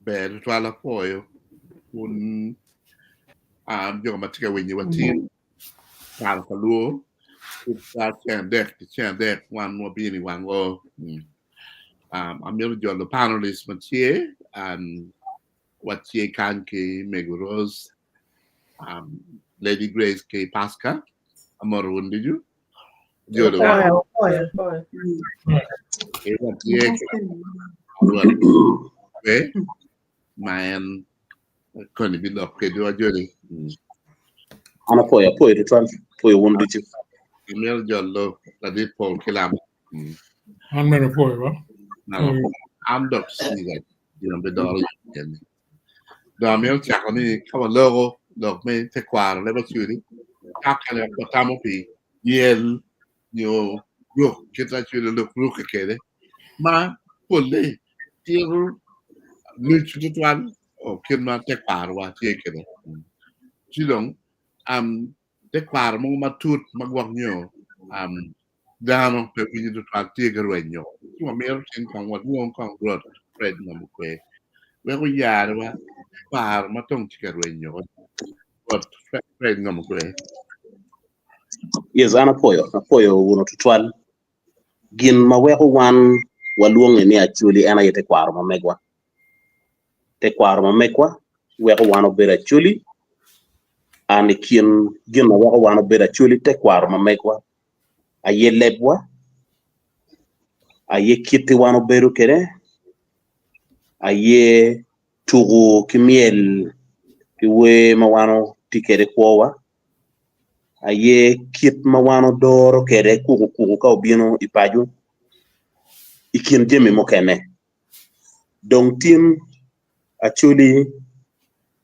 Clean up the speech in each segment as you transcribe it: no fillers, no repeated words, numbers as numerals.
Ber tutwal apwoyo kun um, jo ma tye ka winyo watin kare pa luo ka ceng adek ki ceng adek wan wabino i wang o mm. um, amito jolo panelist ma tye um, watye kany ki Mego Rose um, Lady Grace ki Pasca amoto wun ducu jolo Apwoyo, apwoyo, apwoyo. ki watye ki Rwot ma en koni bilok kedwa joli. Mm. An apwoyo, apwoyo tutwal, apwoyo wun ducu. Amito jolo ladit Paul ki lamo. Mm. An bene apwoyo ba. Nalo an dok Steve gin bidoro kene. Dong amito cako ni ka waloko lok me tekwaro leb Acholi, kaka watamo pi yel nyo ruk kit Acholi lok rukke kwede ma polle tito nucu tutwal kit ma tekwarowa tye kwede. Ci dong um, tekwaro mogo matut ma gwok nyo um, dano pe winyo tutwal tye ka rwenyo. Ci wamito tin kong walwong kong Rwot Fred Namukwe wek oyarwa tekwaro ma tong tye ka rwenyo. Rwot Fred Namukwe. Yes, an apwoyo, apwoyo wuno tutwal. Gin ma weko wan walwonge ni Acholi en aye tekwaro ma megwa. Tekwaro ma megwa weko wan obedo Acholi, and i kin gin ma weko wan obedo Acholi tekwaro ma megwa aye lebwa, aye kiti wan obedo kwede, aye tuku ki myel ki wer ma wan watye kwede i kwowa. aye kit ma wan odoro kwede kukukuku ka obino i paco i kin jami mukene dong tin Acholi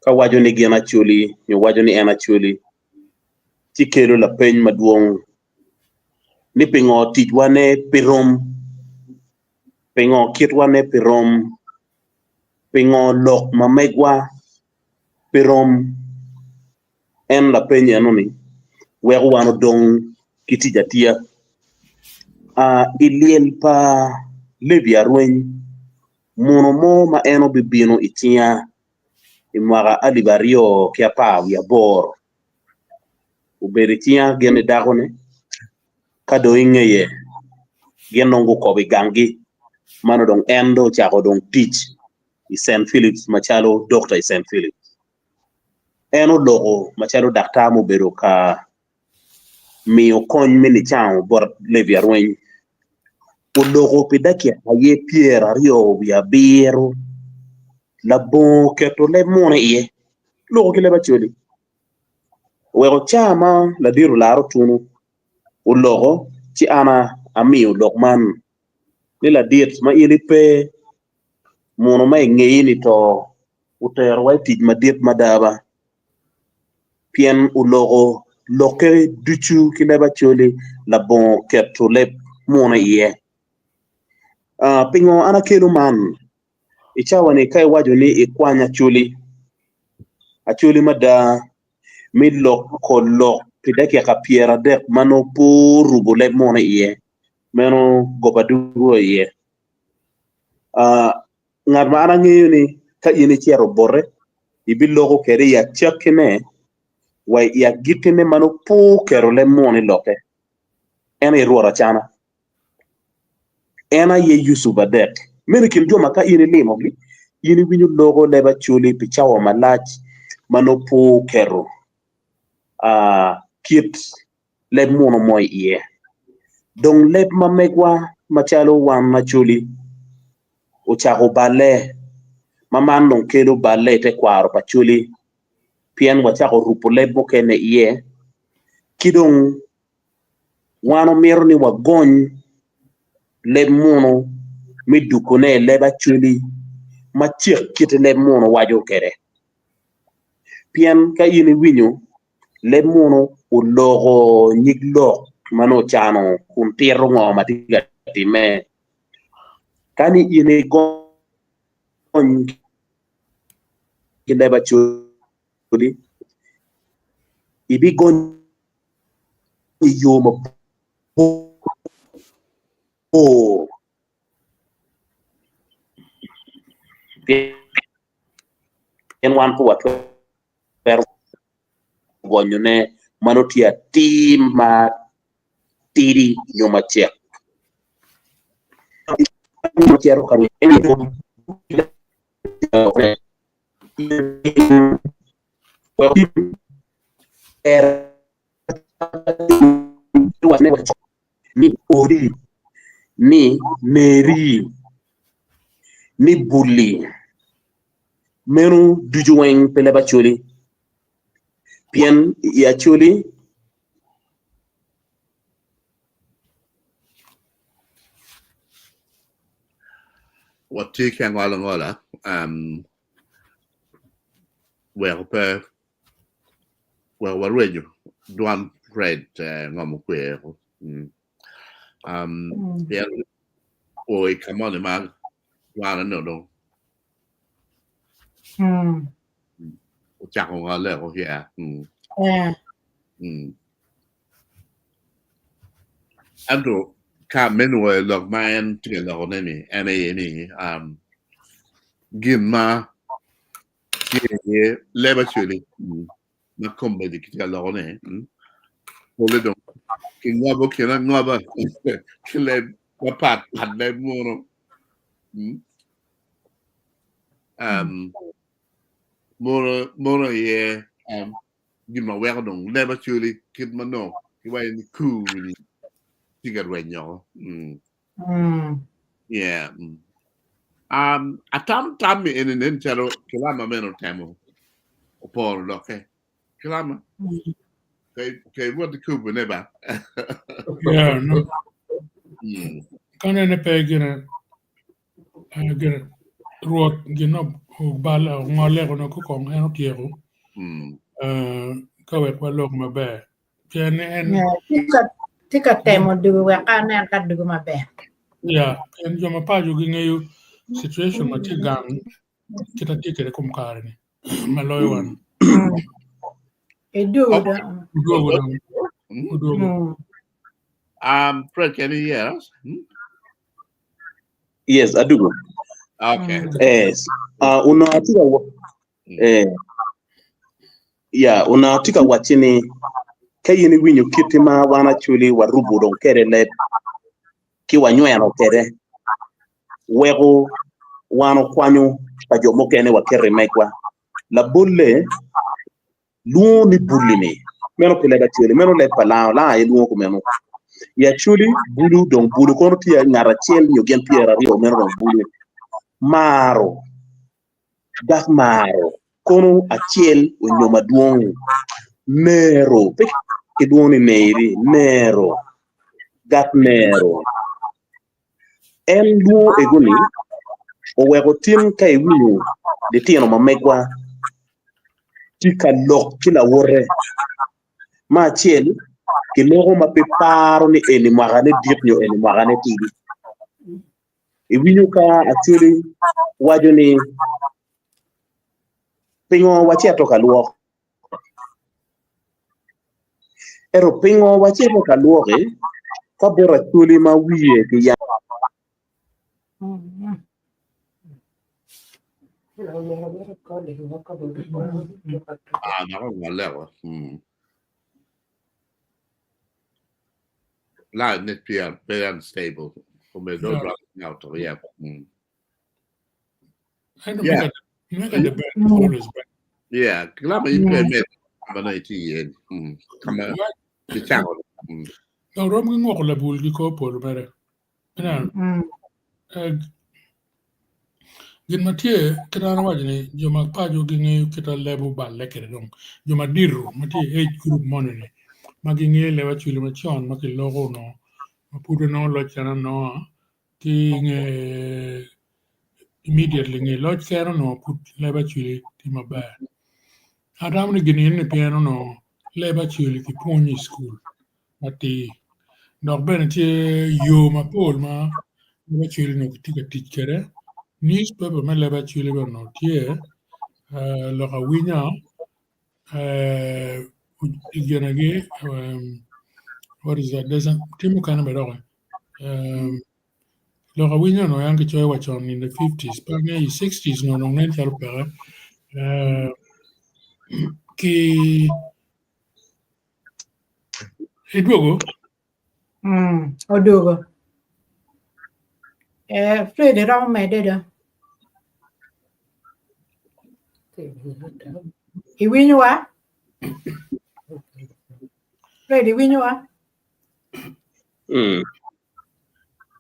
ka waco ni gin Acholi nyo waco ni en Acholi ci kelo lapeny madwong ni pingo ticwa ne pe rom, pingo kitwa ne pe rom, pingo lok ma megwa pe rom. En lapeny eno-ni weko wan odong ki tic atiya. I lyel pa Levi Arweny, muno mo ma en obibino i cinga i mwaka alip aryo ki apar wiye aboro obedo i cinga gin ki dakone, ka dong i ngeye gin dong gukobo i ganggi meno dong en dong ocako dong tic i Cent Philips macalo dokta i Cent Philips. En oloko macalo daktar ma obedo ka miyo kony me nicango bot Levi Arweny. Oloko pi dakika aye pyeraryo wiye abiro labongo keto leb munu iye, oloko ki leb Acholi. Oweko ca ma ladit olara otunu oloko ci an amiyo lok man ni ladit ma in ipe muno ma ingeyi-ni to oterowa i tic madit mada ba, pien oloko lokke ducu ki leb Acholi labongo keto leb muno iye. Pingo an akelo man? I cawa-ni ka iwaco ni ikwany Acholi, Acholi mada me loko lok pi dakika pyeradek ma nongo pe orubo leb muno iye, meno goba dugo iye. Ngat ma an angeyo ni ka in icito bote, ibiloko kwede i acakkine wa i agikkine ma nongo pe oketo leb munu i lokke, en aye Rwot Acana. En aye Yucup Adek. Meno i kin jo ma ka in ilimogi, in iwinyo loko leb Acholi pi cawa malac ma nongo pe oketo kit leb muno mo iye. Dong leb ma megwa macalo wan Acholi ocako balle ma man dong kelo balle i tekwaro pa Acholi pien wacako rubo leb mukene iye ki dong wan omito ni wagony leb muno me dukone i leb Acholi ma cek kit leb muno waco kwede pien ka in iwinyo Leb munu oloko nyig lok ma nongo ocano kun tito ngo ma tye ka timme. Ka ni in igony ki leb Acholi, ibigonyo i yo mabor. wan pe watwero gonyone ma nongo tye atir ma tidi nyo macek. Ni odi, ni neri, ni buli, meno ducu weng pe leb Acholi, pien i Acholi Watye ki angolangola weko pe wek warwenyo dwan Fred ngom okwero pien o i ka moni ma dwane onongo dong ocako ngole o yeah. Ento ka me nwoyo lok ma en tye ka lokone ni en aye ni gin ma tye iye leb acwali ma kombeddi kitye ka lokone pole dong kingobo kine angoba ki leb mapat pat leb munu munu aye gin ma weko dong leb acwali kit ma nongo kiwaco ni kur-ni tye ka rwenyo. Yeah. Um, atam tam mi eni nen calo kilama meno otemo oporo lokke. Kilama. Kay kay what the kubu ne ba. Yeah, no. Kanene pe gine gine Rwot gin obal ongole kono kong en otyeko. Ka wek walok maber. Pien en Tye ka temo dugo wek anen ka dugo maber. Yeah, pien jo ma paco gingeyo situation ma tye gang kit ma tye kwede kom kare ni ma loyo wan. Edugo dong. Odwogo dong. Odwogo. Fred, can you hear us? Hmm? Yes, adugo. Okay. Yes. Onongo atye ka eh, ya onongo atye ka wacci ni ka in iwinyo kit ma wan Acholi warubo dong kwede leb ki wanyweno kwede weko wan okwanyo pa jo mukene waketo i megwa. Labolle lwongo ni buli-ni meno pe leb Acholi meno leb pa lango, lango aye lwongo kumeno. I Acholi bulu dong bulu kono tye ngat acel nyo gin 20 meno dong bulu. Maro dak maro kono acel onyo madwong nero pe kilwongo ni neri nero dak nero en lwongo ego ni oweko tin ka iwinyo litino ma megwa tye ka lok ki lawote me acel kiloko ma pe paro ni eni mwakane dit nyo eni mwakane tidi. Iwinyo ka Acholi waco ni, Pingo wacito ka lwok? Ento pingo wacito ka lwoki ka bot Acholi ma wiye ki yam? Ah, dok ongole o. Line ne tye very unstable. Kome do dropping out. Yeah. I don't make a, make a debate is always better. Yeah, kilama in pe me kama na iti yen. Kama ki chako. Dong rom ki ngoko labul ki kor polo mere. Ina, gin ma tye kit an awaco ni jo ma paco gingeyo kit ma leb oballe kwede dong jo madito ma tye i age group moni ni ma gingeyo leb acwili macon ma kiloko onongo ma pud onongo loc kene anonga ki nge immediately nge loc kene onongo pud leb acwili tye maber. Atamo ni gin eni pien onongo leb acwili kipwonyo i cukul matir dok bene tye yo mapol ma leb acwali onongo kitye ka tic kwede newspaper me leb acwali bene onongo tye lok awinya ginegi what is that tye mukene bene doki lok awinya onongo yam kicoyo wa con in the fifties pe angeyo i sixties onongo dong nen calo peke. Ki idwogo? Odwogo. Fred iromo mede do. Iwinyowa? Fred iwinyowa?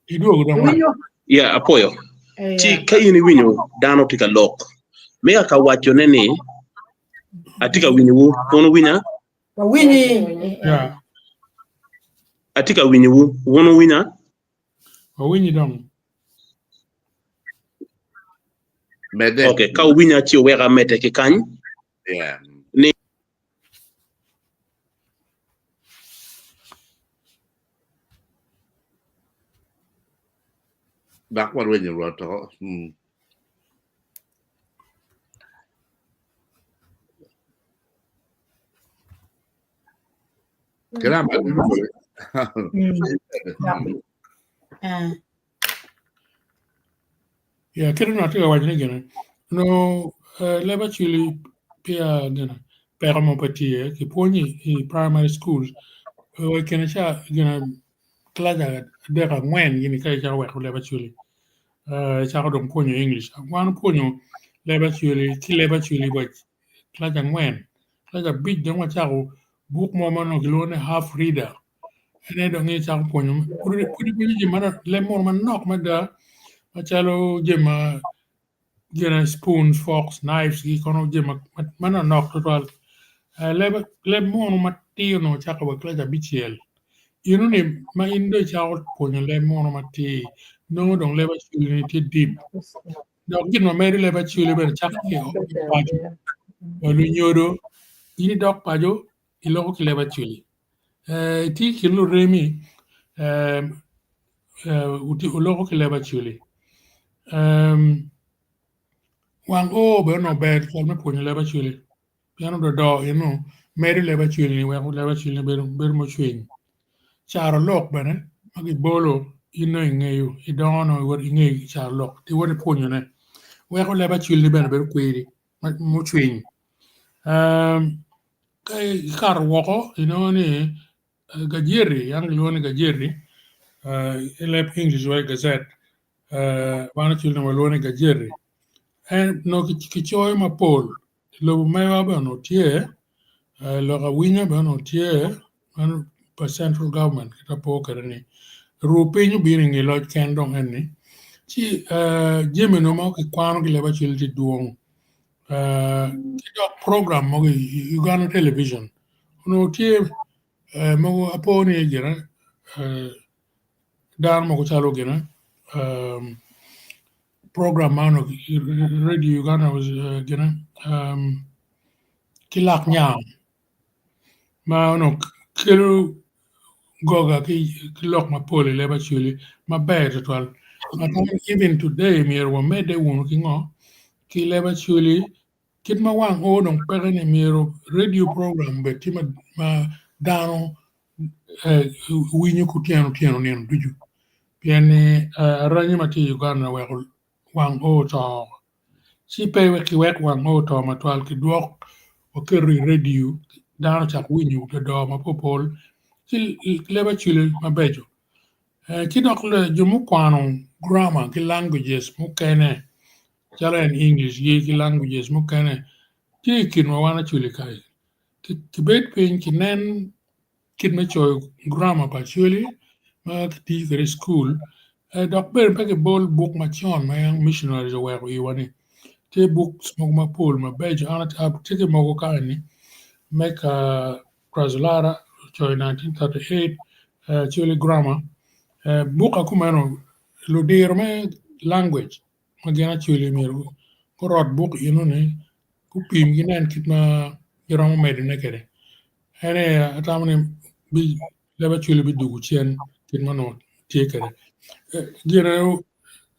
Idwogo dong wa. Iwinyo? Ya, apoyo. Eh, Ci ka in iwinyo dano tye ka lok, mega ka wacone ni atye ka winyowu, wun wuwinya? Wawinyi. Yeah. Atye ka winyowu, wun wuwinya? Wawinyi dong. Medde. Okay, ka wuwinya ci wuwek amedde ki kany. Yeah. Ni Dok warwenyo Rwot oko. Kera ma Yeah, kit onongo atye ka waco ni gine, onongo leb acwili peya gine peko mo pe tye iye, kipwonyo i primary school i kine ca gine kilac adek angwen gini ka icako weko leb acwili icako dong pwonyo English. Wan opwonyo leb acwili ki leb acwili wa kilac angwen, kilac abic dong wacako buk mo ma onongo kilwongo ni half reader en aye dong icako pwonyo pud ipwonyo jami manok leb munu manok mada macalo jami ma gin spoons, forks, knives gi kono jami manonok tutwal leb munu matir onongo cako wa kilac abicel enoni ma in dong icako pwonyo leb munu matir nongo dong leb acwali ni tye deep dok gin ma medo leb acwali bene cako ki i paco wa lunyodo in idok paco iloko ki leb acwali itye i kin luremi wuloko ki leb acwali wang oo bene onongo ber tutwal me pwonyo leb acwali pien ododo eno medo leb acwali ni weko leb acwali ni bedo mucwiny carolok bene ma kibolo in dong ingeyo idongo nongo ingeyo carolok iwoto ipwonyone weko leb acwali ni bene bedo kwiri mucwiny ka ikato woko inongo ni gajeti yam kilwongo ni gajeti i leb English waco gazette wan acwali dong walwongo ni gajeti onongo kicoyo mapol i lobo mewa bene onongo tye lok awinya bene onongo tye meno pa central government kit ma apo kwede ni ruu piny obino i nge loc ken dong eni ci jami eno ma kikwano ki leb acel tye dwong ki dok program mogo i Uganda television onongo tye mogo apo ni gine dano mogo calo gine program ma onongo radio Uganda gine ki lak nyang ma onongo kelo goga ki lok mapol i leb Acholi maber tutwal. Even today myero wamedde wunu ki ngo ki leb Acholi kit ma wang oo dong peke ni myero radio program obed tye ma dano winyo ki otyeno otyeno nino ducu pien ni aranyi ma tye i Uganda oweko wang oo oto Ci pe kiwek wang ma oto matwal kidwok waketo i redio dano ocak winyo dodoo mapopol ci leb acwali mabeco ci dok jo mukwano grama ki languages mukene calo en English gi ki languages mukene tye i kinwa wan acwali kai kibed piny kinen kit me coyo grama pa Acholi ma kitiyo kwede i cukul dok bene pe kibol buk macon ma yam missionaries oweko iwa ni tye books mogo mapol mabeco an atye ki mogo ka eni me ka Crazulara ocoyo 1938 Acholi grammar buk akumeno ludiro me language ma gin Acholi myero gurot buk enoni gupim ginen kit ma giromo medone kwede. En aye atamo ni leb Acholi bidwogo cen kit ma onongo tye kwede. Gin aye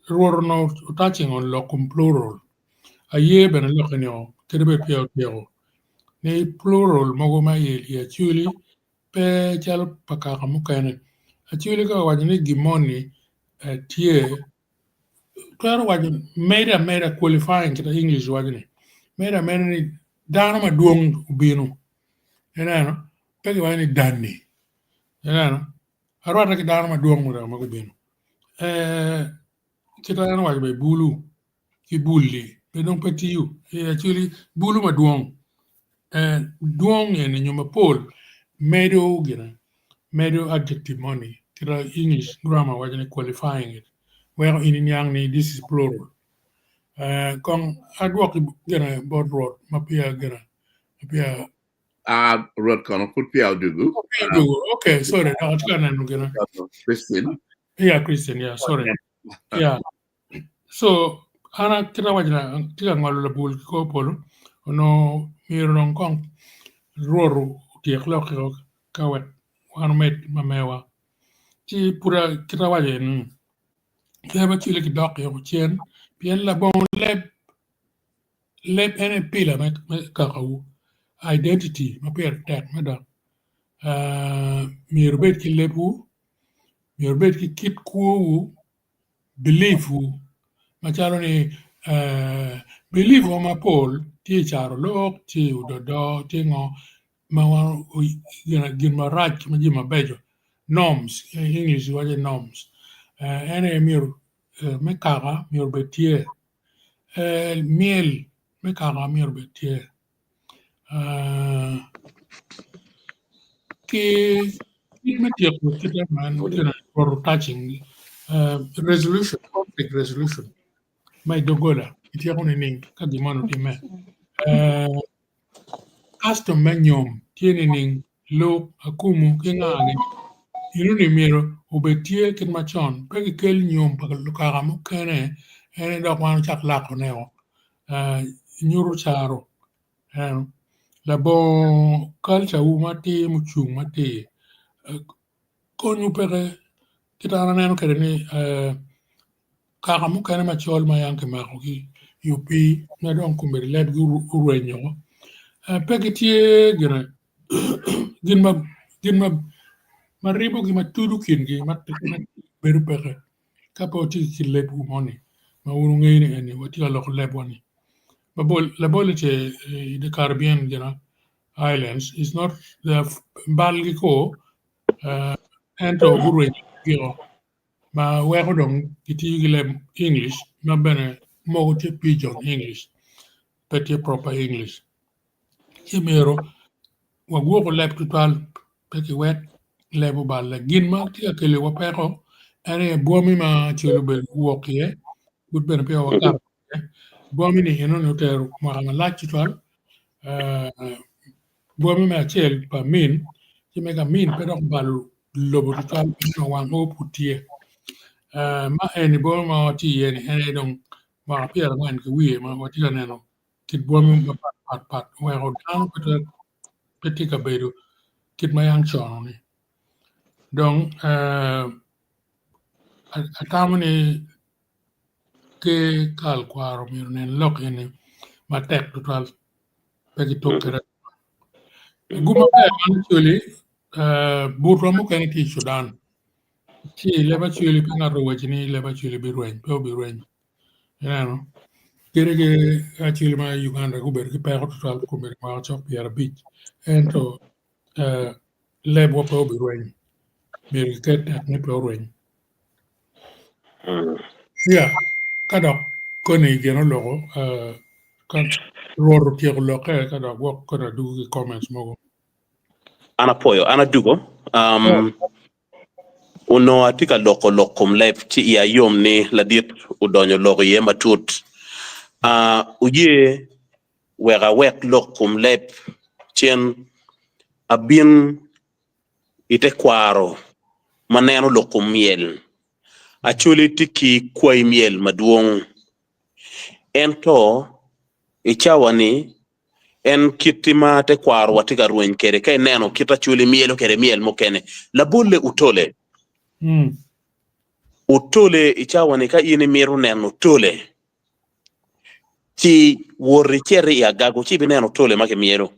Rwot onongo otouching on lok kom plural aye bene lokke ni kadi bed peya otyeko ni plural mogo ma i Acholi pe calo pa kaka mukene. Acholi ka owaco ni gin moni tye twero waco medo ameda qualifying kita English waco ni. Medo ameda ni dano madwong obino ineno pe kiwaco ni dani ineno arwatte ki dano madwong muromo ma gubino kit ma en owaco bene bulu ki bul-li pe dong pe tiyo actually bulu madwong dwong eni nyo mapol medo gine medo adjective moni kit ma English grammar waco ni qualifying it weko in iniang ni this is plural kong adwok gine bot Rwot ma peya gine ma peya Ah, Rwot kono pud peya odugu. Peya odugu. Okay, sorry, dok atye ka neno gine. Christine. Yeah, Christine, yeah, sorry. Yeah. So, an akit awaco ni atye ka ngolo labol ki kor polo, onongo myero dong kong Rwot otyek lokke ka wek wan omed ma mewa. Ci pud kit awaco eni, leb acwele ki dok yoko cen pien labongo leb, leb en aye pila me kakawu, identity ma pire tek me dok myero wubed ki lebwu, myero wubed ki kit kwowu, belief wu macalo ni belief wa mapol tye i carolok, tye i ododo, tye ngo ma gin marac ki jami mabeco norms English waco ni norms en aye myero me kaka myero obed tye myel me kaka myero obed tye ki kit me tyeko kite man touching resolution conflict resolution ma i doggola ityeko nining ka gin moni otimme custom me nyom tye nining luk akumu ki nga-ni enoni myero obed tye kit macon pe kikel nyom pa lukaka mukene en aye dok wan wacak lakone-o nyuto caro labongo culture wu matir mucung matir konywu peke kit ma an aneno kwede ni kaka mukene macol ma yam kimakogi i opii ma dong kombeddi lebgi orwenyo pe gitye gire gin ma ribogi ma tudo kingi ma bedo peke ka pe wutye ki lebwu moni ma wun wungeyo ni eni watye ka loko lebwa-ni labolle ce i the Caribbean gina islands is not balgi ko ento gurwenyo giko ma weko dong gitiyo ki leb English ma bene mogo tye pidgin English pe tye proper English ci myero wagwoko leb tutwal pe kiwek leb oballe. Gin ma tye ka keliwa peko en aye bwami ma acel obedo wok iye pud bene peya wakato iye bwami-ni enoni otero mwaka malac tutwal Bwome me acel pa Amin ci mege Amin pe dok obalo lobo tutwal ento wang o pud tye. Ma eni bwome ma watye iye ni en aye dong mwaka pyerangwen ki wiye ma watye ka neno kit bwome mapat pat pat oweko dano pe tye ka bedo kit ma yam con-ni. Dong atamo ni ker kal kwaro myero onen lok eni matek tutwal. pe gituk kwede. Gum maber man actually butwa mukene tye i Sudan ci leb acwali ka ngato owaci ni leb acwali birweny pe obirweny ineno kadi ki acwali ma i Uganda gubedo ki peko tutwal kombeddi mwaka cok pyerabic ento lebwa pe obirweny myero kiket tek ni pe orweny. Yeah, ka dok koni gin oloko ka Rwot otyeko lokke ka dok gwok koni adugo ki comments mogo. An apwoyo, an adugo. Um, onongo atye ka loko lok kom leb ci iya yom ni ladit odonyo lok iye matut. Uh, oye wek awek lok kom leb cen abin i tekwaro ma neno lok kom myel. Acholi tye ki kwai myel madwong. Ento i cawa-ni, en kit ma tekwarowa tye ka rweny kwede ka ineno kit Acholi myelo kwede myel mukene. Labolle Otole. Otole i cawa-ni ka in imito neno otole, ci wot icit i Agago ci ibineno otole ma kimyelo.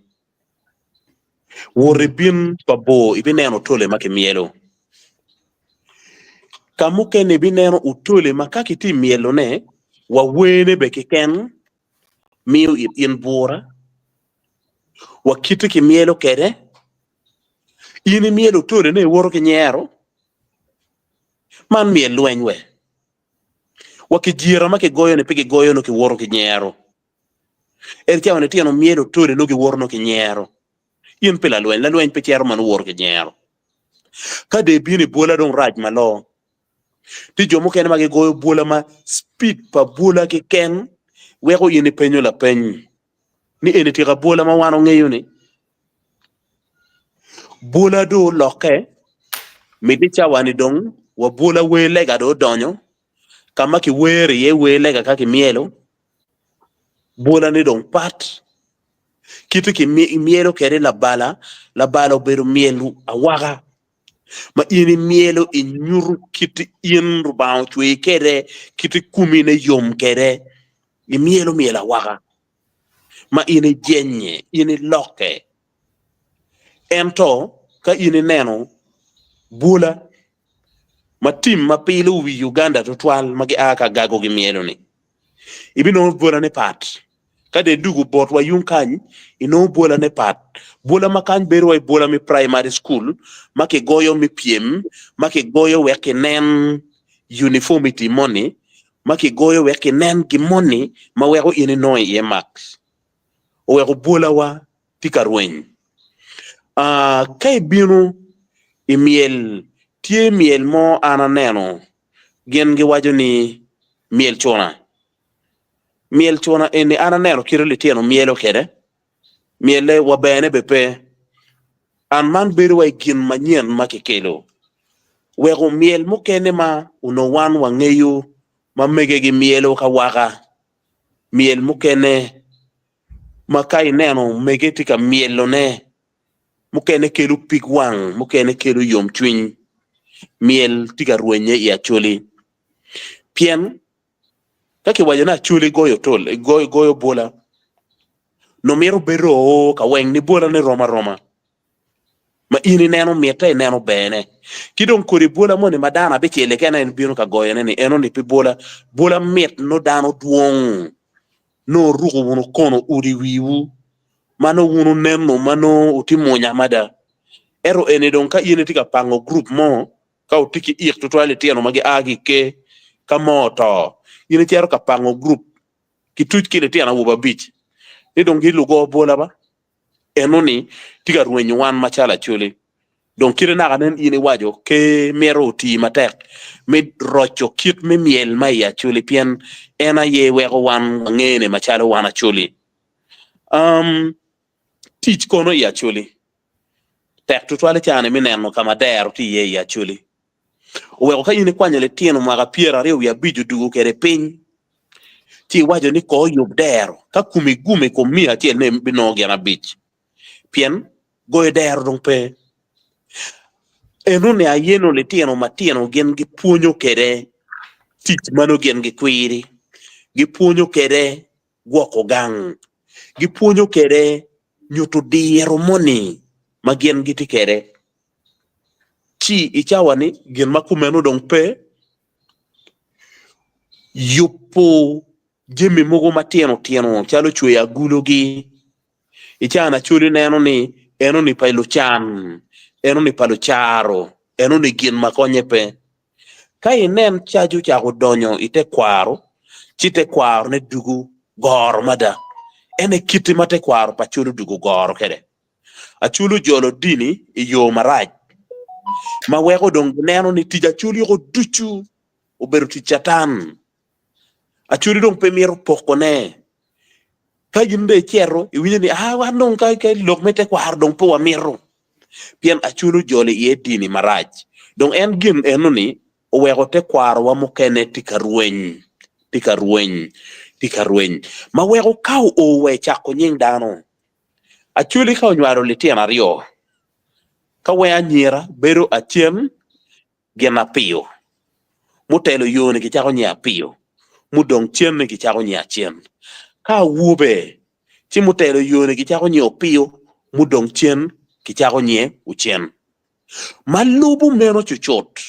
Wot ibin pa bor ibineno otole ma kimyelo. Ka mukene ibineno otole ma ka kitye myelone wa wene bene keken. miyo it in bura, wa kite ki myelo kede, in imyelo otole ne iwoto ki nyero, man myel lweny we. Wa ki jira ma kigoyo ni pe kigoyo nongo kiwoto ki nyero. Ento cawa ni tyen omyelo otole nongo giwoto nongo ki nyero. In pe lalweny, lalweny pe cito ma nongo woto ki nyero. Ka dong ibino i bwola dong rac malo. Tye jo mukene ma gigoyo bwola ma speed pa bwola keken weko in ipenyo lapeny ni eni tika bwola ma wan ongeyo ni? Bwola dong olokke miti cawa ni dong wa bwola wer lega dong odonyo ka ma kiwero iye wer lega ka kimyelo bwola ni dong pat kite kimyelo kwede labala, labala obedo myel awaka ma in imyelo inyuto kit in Rubanga ocweyi kwede, kit komi ne yom kwede, imyelo myel awaka ma in ijenye, in ilokke. Ento ka in ineno bwola ma tim ma pilo wi Uganda tutwal ma gia ka gago gimyelo-ni, ibinongo bwolane pat. Ka dong idwogo botwa yung kany, inongo bwolane pat. Bwola ma kany bedo wai bwola me primary school ma kigoyo me pyem, ma kigoyo wek kinen uniformity moni, ma kigoyo wek kinen gin moni ma weko in inongo iye marks. Oweko bwolawa tye ka rweny. Ka ibino i myel, tye myel mo an aneno gin giwaco ni myel cuna. Myel cuna eni an aneno kite litino myelo kwede, myelle wa bene be pe. An man bedo wa i gin manyen ma kikelo weko myel mukene ma onongo wan wangeyo ma mege gimyelo ka waka, myel mukene ma ka ineno mege tye ka myelone mukene kelo pig wang mukene kelo yomcwiny, myel tye ka rwenye i Acholi pien Ka kiwaco ni Acholi goyo tol, goyo bwola, nongo mito bedo oo ka weng ni bwola ni rom aroma ma in ineno mitte ineno berne. Ki dong kodi bwola moni ma dano abicel keken aye bino ka goyone ni eno ni pi bwola, bwola mit nongo dano dwong nongo wuruko wunu kono udi i wiwu ma nongo wun wuneno ma nongo wutye mwonya mada. Ento eni dong ka in itye ka pango gurup mo Ka wutye ki ik tutwal litino ma gia ki i ker ka mo oto, in icito ka pango gurup ki tuc ki litino awobe abic ni dong gilugo bwola ba? Enoni tye ka rwenyo wan macalo Acholi. Dong kite naka nen in iwaco ker mito oti matek me roco kit me myel ma i Acholi pien en aye weko wan wangene macalo wan Acholi. Um, tic kono i Acholi Tek tutwal i caa-ni me neno ka ma dero tye iye i Acholi. Oweko ka in ikwanyo litino mwaka pyeraryo wiye abic odugo kwede piny, ci iwaco ni ko oyub dero, ka komi gum i kom miya acel nongo ibinongo gin abic, pien goyo dero dong pe. Enoni aye nongo litino matino gin gipwonyo kwede tic ma nongo gin gikwiri, gipwonyo kwede gwoko gang, gipwonyo kwede nyuto diro moni ma gin gitye kwede. Ci i cawa-ni gin ma kumeno dong pe, yubo jami mogo matino tino calo cweyo agulugi. I cawa-ni Acholi neno ni enoni pa lucan, enoni pa lucaro, enoni gin ma konye pe. Ka inen cac ocako donyo i tekwaro, ci tekwarone dugo goro mada. En aye kite ma tekwaro pa Acholi odugo goro kwede. Acholi ojolo dini i yo marac ma weko dong gineno ni tic Acholi woko ducu obedo tic Catan. Acholi dong pe mito pokone. Ka in dong icito, iwinyo ni, ah, wan dong ka lok me tekwaro dong pe wamito. Pien Acholi ojolo iye dini marac. Dong en gin eno-ni oweko tekwarowa mukene tye ka rweny, tye ka rweny, tye ka rweny, ma weko ka oo wa i cako nying dano, Acholi ka onywalo litino aryo, ka weng anyira bedo acen gin apiyo, mutelo yo-ni kicako nyinge apiyo, mudong cen-ni kicako nyinge acen. Ka awobe, ci mutelo yo-ni kicako nyinge opiyo, mudong cen kicako nyinge ocen. Ma lubo meno cucut,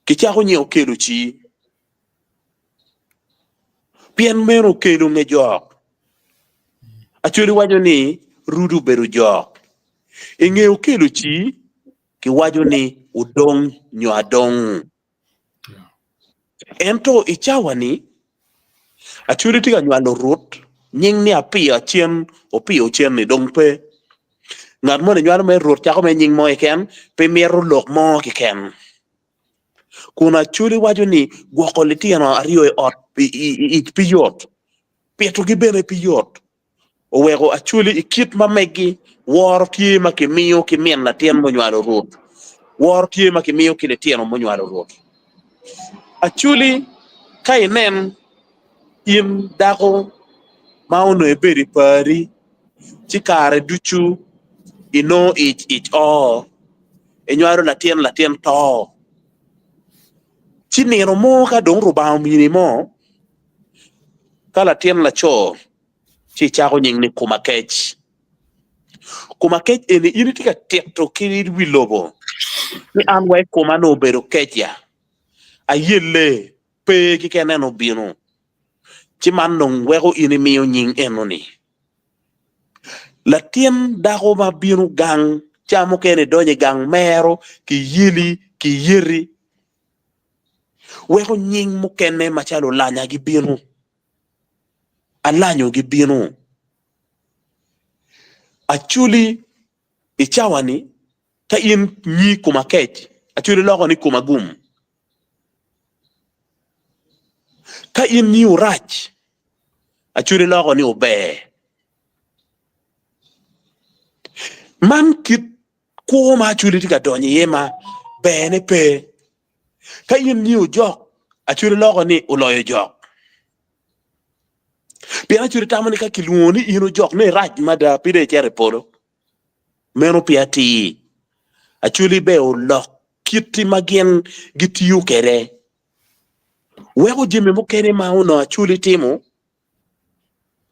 kicako nyinge okelo ci. Pien meno okelo nge jok. Acholi waco ni Rudu obedo jok. I nge okelo ci kiwaco ni odong nyo adong. Ento i cawa-ni, Acholi tye ka nywalo Ruth, nying ni Apiyo acen, Opiyo cen-ni dong pe. Ngat moni nywalo mere Ruth cako mere nying mo keken, pe mito lok mo keken. Kun Acholi waco ni gwoko litino aryo i ot i ic pe yot, pitogi bene pe yot. Oweko Acholi i kit ma megi woro tye ma kimiyo ki min latin munywalo Ruth, woro tye ma kimiyo ki litino munywalo Ruth. Acholi ka inen in dako ma onongo ibedo i pari ci kare ducu inongo ic ic oo inywalo latin latin to ci nino mo ka dong Rubanga omini mo Ka latin laco ci icako nying ni Kumakec. Kumakec eni in itye ka tito ki wi lobo ni an wa i koma nongo obedo kec ya, ayelle pe keken en obino ci man dong weko in imiyo nying eno-ni. Latin dako ma bino gang ca mukene idonyo i gang mero kiyeli kiyeti weko nying mukene macalo olanya gibino, alanyo gibino. Acholi i cawa-ni ka in nyi koma kec, acholi loko ni koma gum. Ka in nyi orac, acholi loko ni ober. Man kit Kwo ma Acholi tye ka donyo iye ma berne pe. Ka in nyi ojok, Acholi loko ni oloyo jok. Pien Acholi tamo ni ka kilwongo ni in ojok nongo irac mada pe dong icito i polo. Meno pe atir. Acholi ber olok kiti ma gin gitiyo kwede. Weko jami mukene ma onongo Acholi timo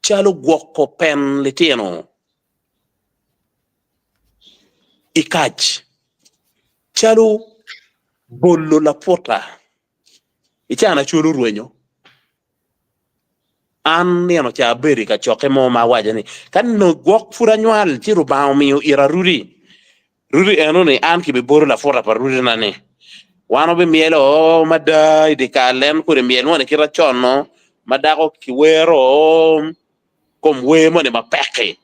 calo gwoko pen litino. I kac calo bolo laputa i can acol orwenyo. An nino ca abedo i kacokke mo ma awaco ni ka nongo gwok pud anywal ci Rubanga omiyo ira rudi, rudi eno-ni an kibibolo laputa pa rudina-ni. Wan wabimyelo mada i dyekal en kodi myel moni kit acon-nu ma dako kiwero. kom wer moni mapek-ki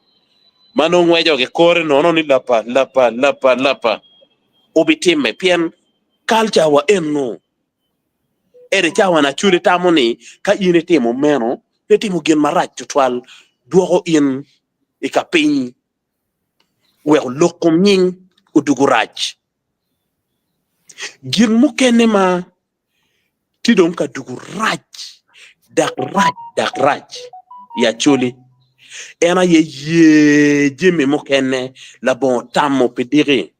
ma nongo ngweco ki kore nono ni lapa, lapa, lapa, lapa obitimme pien kalca wa eno. Ento i cawa ni Acholi tamo ni ka in itimo meno pe itimo gin marac tutwal dwoko in i ka piny weko lok kom nying odugo rac. Gin mukene ma tye dong ka dugo rac dok rac dok rac i Acholi en aye ye jami mukene labongo tamo pi diki.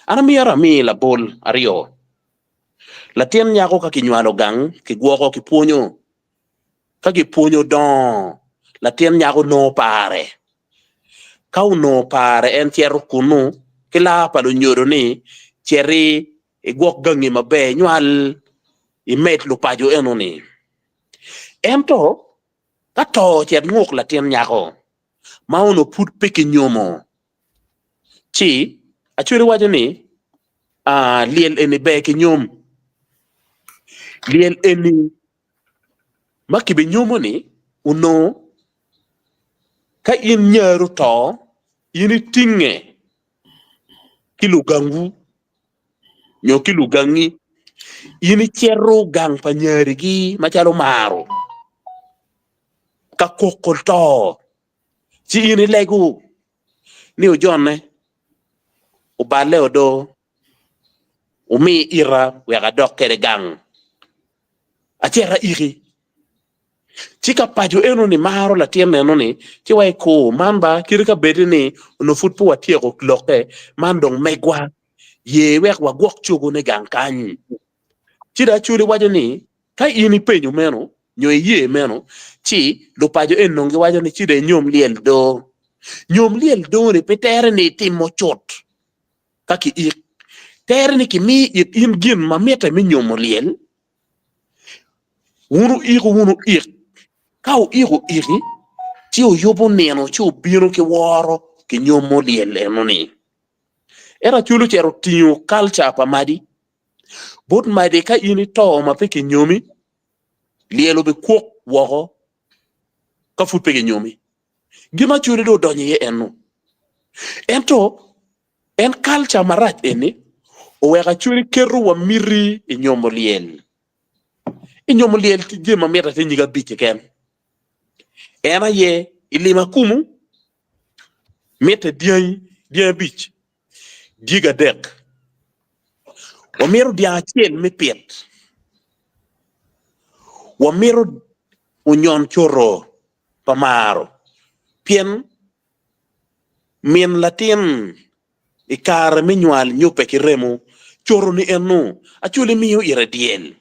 An amyero ami labol aryo, latin nyako ka kinywalo gang kigwoko kipwonyo, ka kipwonyo dongo latin nyako nongo pare, ka onongo pare en cito kunu ki laa pa lunyodo ni citi igwok gangi maber, inywal imed lupaco enoni. Ento ka to ocit nguk latin nyako ma onongo pud pe kinyomo, ci Acholi waco ni, Aa, lyel eni ber kinyom. Lyel eni ma kibinyomo-ni onongo ka in nyari oto, in itinge ki lugangwu nyo ki lugangi, in icito gang pa nyarigi macalo maro ka koko to, ci in ilego ni ojonne oballe odo omi ita wek adok kwede gang acit aiki. Ci ka paco eno-ni maro latin eno-ni, ci wa ikur man ba kite ka bedi ni onongo pud pe watyeko lokke, man dong megwa, ye wek wagwok cogone gang kany. Ci dong Acholi waco ni, ka in ipenyo meno nyo iye meno, ci lupaco eni dong giwaco ni ci dong inyom lyel do. Nyom lyel do-ni pe tere ni itimo cut ka kiik, tere ni kimi it in gin ma mitte me nyomo lyel. Wun wuiko wunu ik. Ka oiko iki, ci oyubo nino ci obino ki woro ki nyomo lyel eno-ni. Ento Acholi ocito otingo kalca pa Madi. Bot Madi ka in ito ma pe kinyomi, lyel obikwok woko ka pud pe kinyomi. Gin ma Acholi dong odonyo iye eno. Ento en kalca marac eni oweko Acholi keto wa miti i nyomo lyel. I nyomo lyel tye jami ma mitte tye nyig abic keken. En aye i limo akumu, mitte dyangi, dyangi abic, dyegi adek. Wamito dyang acel me pit, wamito onyon coto pa maro pien min latin I kare me nywal nyubbe ki remo, coto-ni eno Acholi miyo ite dyel.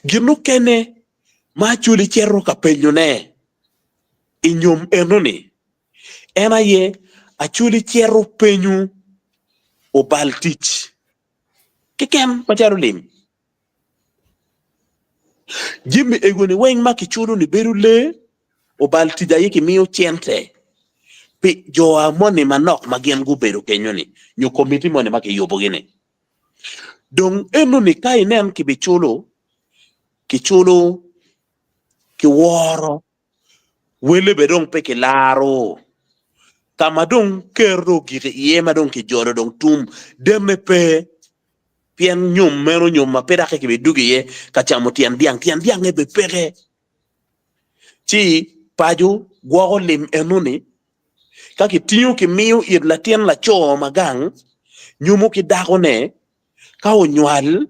Gin mukene ma Acholi cito ka penyone i nyom enoni en aye Acholi cito penyo obal tic keken macalo lim. Jami ego-ni weng ma kiculo-ni bedo lee, obal tic aye kimiyo cente pi jo moni manok ma gin gubedo kenyo-ni nyo komiti moni ma kiyubogi-ni. Dong enoni ka inen kibiculo, kiculo ki woro, wele bene dong pe kilaro. Ka ma dong ker dong ogik iye ma dong kijolo dong tum demme pe. Pien nyom meno nyom ma pe doki kibidwogo iye ka camo tyen dyang, tyen dyangnge bene peke. Ci paco gwoko lim enoni, ka kitingo kimiyo it latin laco ma gang nyomo ki dakone, ka onywal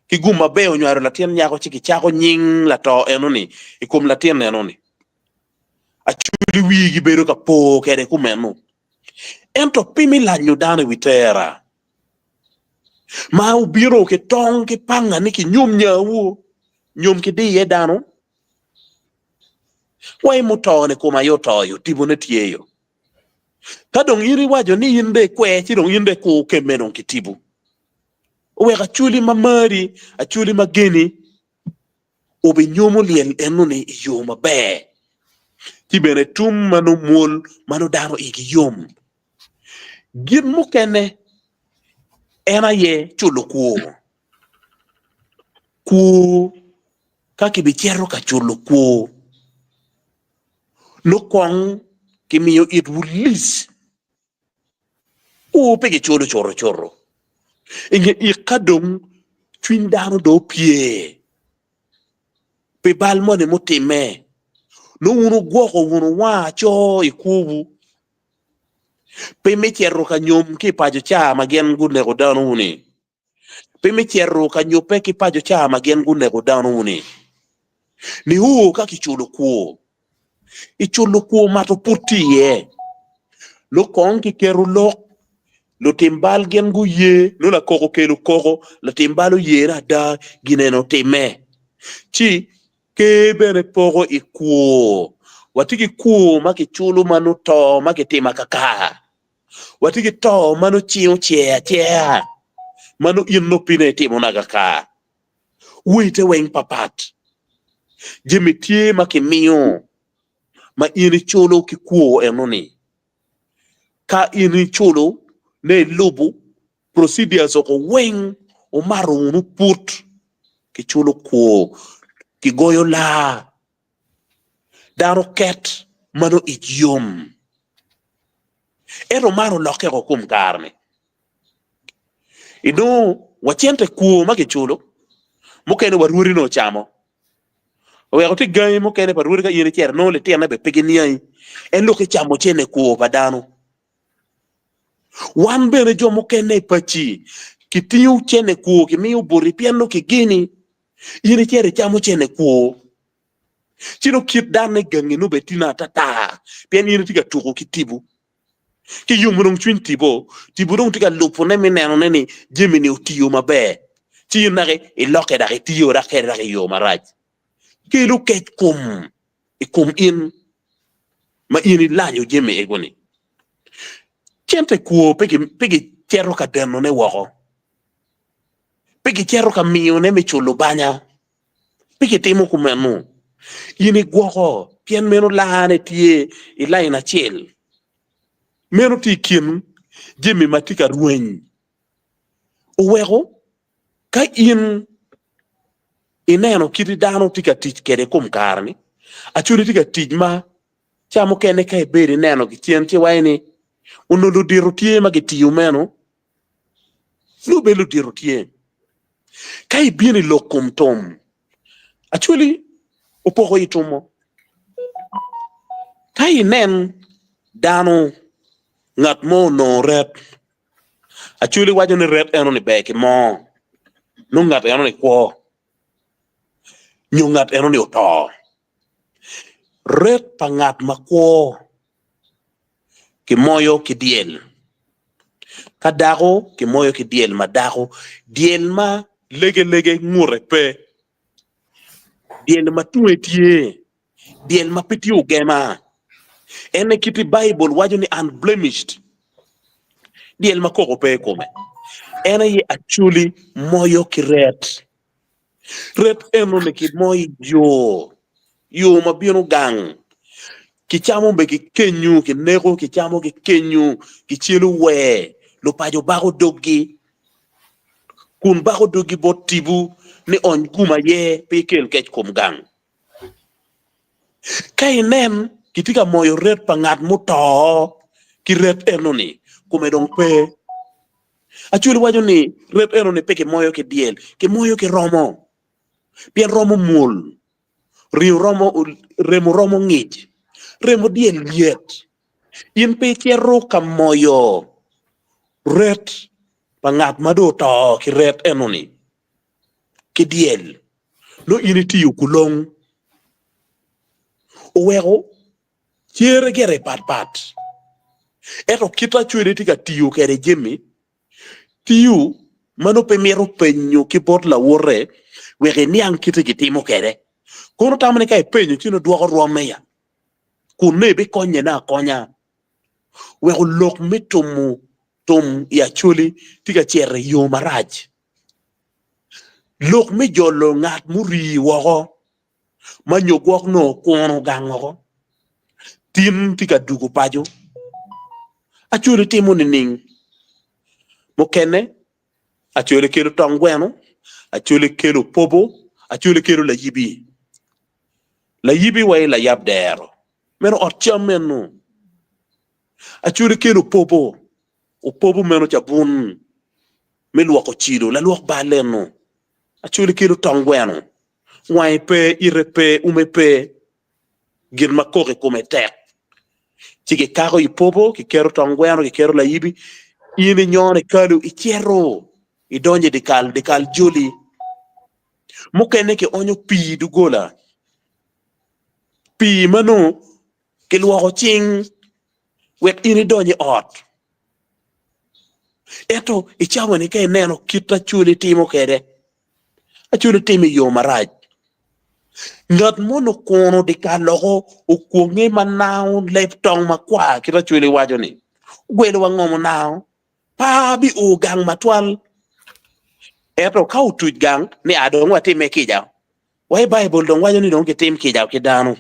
ki gum maber onywalo latin nyako ci kicako nying lato enoni i kom latin enoni. Acholi wigi bedo ka po kwede kumeno. Ento pi me lanyo dano i wi tera, ma obino ki tong ki panga ni kinyom nyawu, nyom ki diye dano, wai muto-ni kome aye oto yo, tipone tye yo. Ka dong in iwaco ni in dong ikwer, ci dong in dong ikur kemme dong ki tipo. Oweko acholi ma mari, acholi ma geni, obinyomo lyel enoni i yo maber, ci bene tum ma nongo mwol ma nongo dano igi yom. Gin mukene en aye culo kwor. Kwor ka kibicito ka culo kwor, nongo kong kimiyo itwu lic. Kwor pe kiculo cuto cuto. I nge ik ka dong cwiny dano dong opye pi bal moni mutimme, nongo wun wugwoko wunu wang aco i kwowu pe me cito ka nyom ki i paco ca ma gin guneko danowu-ni, pe me cito ka nyobbe ki paco ca ma gin guneko danowu-ni, nio ka kiculo kwor. I culo kwor mato pud tye iye. Lok kong kiketo lok, lutim bal gin guye, nongo lakoko okelo koko, latim bal oye ni ada gin eni otimme. Ci Ker bene poko i kwor. Watye ki kwor ma kiculo ma nongo to ma kitimo akaka. Watye ki to ma nongo cing ocer acera ma nongo in nongo pine itimo ne akaka. Wite weng papat. Jami tye ma kimiyo ma in iculo ki kwor enoni. Ka in iculo ne ilubo Procedures oko weng omato wunu put ki culo kwor ki goyo laa dano ket ma nongo ic yom ento man olokke oko kom kare ni inongo wa cente kwor ma kiculo mukene wa rwodi nongo ocamo oweko tye gangi mukene pa rwodi ka in icito nongo litine bene pe giniangi en lok icamo cente kwor pa dano. Wan bene jo mukene i paci kitingo cene kwor kimiyo boti pien nongo kigeni. In icito icamo cene kwor, ci nongo kit danne gangi nongo bene tino atata pien in itye ka tuko ki tipo. Ki yomo dong cwiny tipo, tipo dong tye ka lubone me nenone ni jami-ni otiyo maber, ci in dok ilokke dok itiyo dok kwede dok i yo marac. Kelo kec kom i kom in ma in ilanyo jami ego-ni. Cente kwo pe gicito ka denone woko, pe gicito ka miyone me culo banya, pe gitimo kumeno. In igwoko pien meno laane tye i lain acel. Meno tye i kin jami ma tye ka rweny. Oweko ka in ineno kit dano tye ka tic kwede i kom kare-ni, actually tye ka tic ma ca mukene ka ibedo ineno ki cen ci iwaco ni onongo ludito tye ma gitiyo meno, nongo bene ludito tye. Ka ibino i lok kom tum, actually opoko i tumo. Ka inen dano ngat mo onongo ret, Acholi waco ni ret eno-ni ber ki moo, nongo ngat eno-ni kwo nyo ngat eno-ni oto. Ret pa ngat ma kwo kimoyo ki dyel, ka dako kimoyo ki dyel ma dako, dyel ma legelege ngute pe, dyel ma tunge tye. Dyel ma pe tye ogema. En aye kit i Baibul waco ni unblemished, dyel ma koko pe i kome. En aye acoli moyo ki ret. Ret enoni kimoyo i yo, yo ma bino gang. Kicamo bene ki kenyu, kineko kicamo ki kenyu, kicelo wer, lupaco bako doggi kun bako doggi bot tipo ni ony gum aye pe ikel kec kom gang. Ka inen kitye ka moyo ret pa ngat muto ki ret enoni, kome dong pe. Acholi waco ni ret enoni pe kimoyo ki dyel, kimoyo ki romo, pien romo mwol, ringo romo, remo romo ngic, remo dyel lyet. In pe icito ka moyo ret pa ngat ma dong oto ki ret enoni. ki dyel nongo in itiyo kulong oweko cere gire patpat ento kit acwele tye ka tiyo kwede jami tiyo ma nongo pe mito penyo ki bot lawote wek eniang kite gitimo kwede kono tamo ni ka epenyo ci nongo dwoko rwomme ya kun nongo ebikonyene akonya weko lok me tumo tum i Acholi tye ka cito i yo marac. Lok me jolo ngat murii woko ma nyo gwok nongo okuno gang woko tin tye ka dugo paco Acholi timo nining? Mukene Acholi kelo tong gweno, Acholi kelo opobo, Acholi kelo layibi. Layibi wa i layab dero meno ot cam meno. Acholi kelo opobo, opobo meno cabun. me lwoko cilo, lalwok bal eno, acwali kelo tong gweno, wange pe, ite pe, ume pe, gin ma kok i kome tek. Ci kikako i popo, kiketo tong gweno, kiketo layibi, in inyono i kalu, icito idonyo i dyekal, dyekal joli. Mukene kionyo pii i doggola, pii ma nongo kilwoko cing wek in idony i ot. Ento i cawa-ni ka ineno kit Acholi timo kwede, Acholi timo i yo marac. Ngat moni okuno dyekal loko okwonge ma nao leb tong makwar kit Acholi waco ni, ogwelo wa ngom onao, pa bio gang matwal. Ento ka otuc gang ni a dong watime kica, wa i Baibul dong waco ni dong kitim kica ki dano.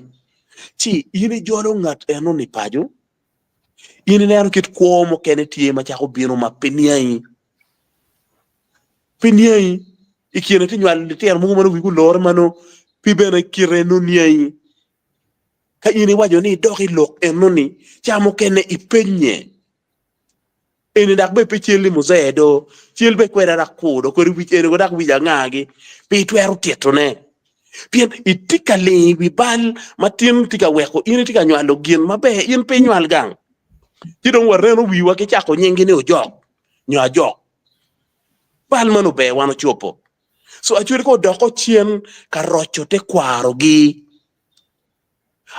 Ci in ijolo ngat eno-ni paco, In ineno kit kwo mukene tye ma cako bino ma pe niangi. Pe niangi. I kine tye nywalo litino mogo ma nongo wigi olore ma nongo pe bene kite nongo niangi. Ka in iwaco ni idok i lok enoni, ca mukene ipenye. Eni dok bene pe cal ni muzee do, cal bene kweda dok kur do, kodi wic eni dok wic angagi, pe itwero titone. Pien itye ka ling i wi bal ma tin tye ka weko in itye ka nywalo gin maber, in pe inywal gang. Ci dong wareno wiwa ki cako nyingi ni ojok nyo ajok. Bal man ober wan ocobo. So acwali ka odoko cen ka roco tekwarogi.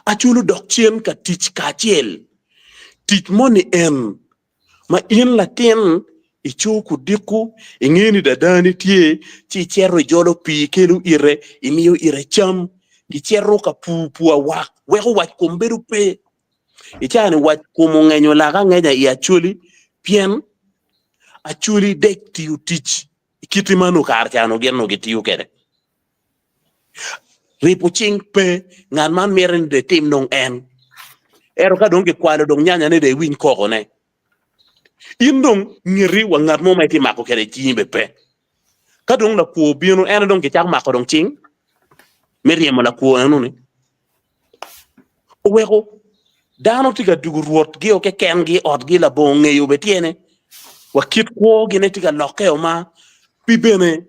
Acwalo dok cen ka tic kacel. Tic moni en ma in latin ico kudiko, ingeyo ni dadani tye, ci icito ijolo pii ikelo ite, imiyo ite cam, icito ka pur pur awak weko wac kom bedo pe. I caa-ni wac kom ongenyo lak angenya i Acholi pien Acholi dec tiyo tic i kiti ma nongo kare ca onongo gin onongo gitiyo kwede. Ripo cing pe, ngat man mito ni dong etim dong en. Ento ka dong kikwalo dong nyanyane dong iwiny kokone. In dong ngeti wa ngat mo ma itye mako kwede cingi bene pe. Ka dong lakwo obino en aye dong kicako mako dong cing me ryemo lakwo enoni. Oweko dano tye ka dugo rwotgio kekengi i otgi labongo ngeyo bene tyene wa kit kwogine tye ka lokkeo ma pi bene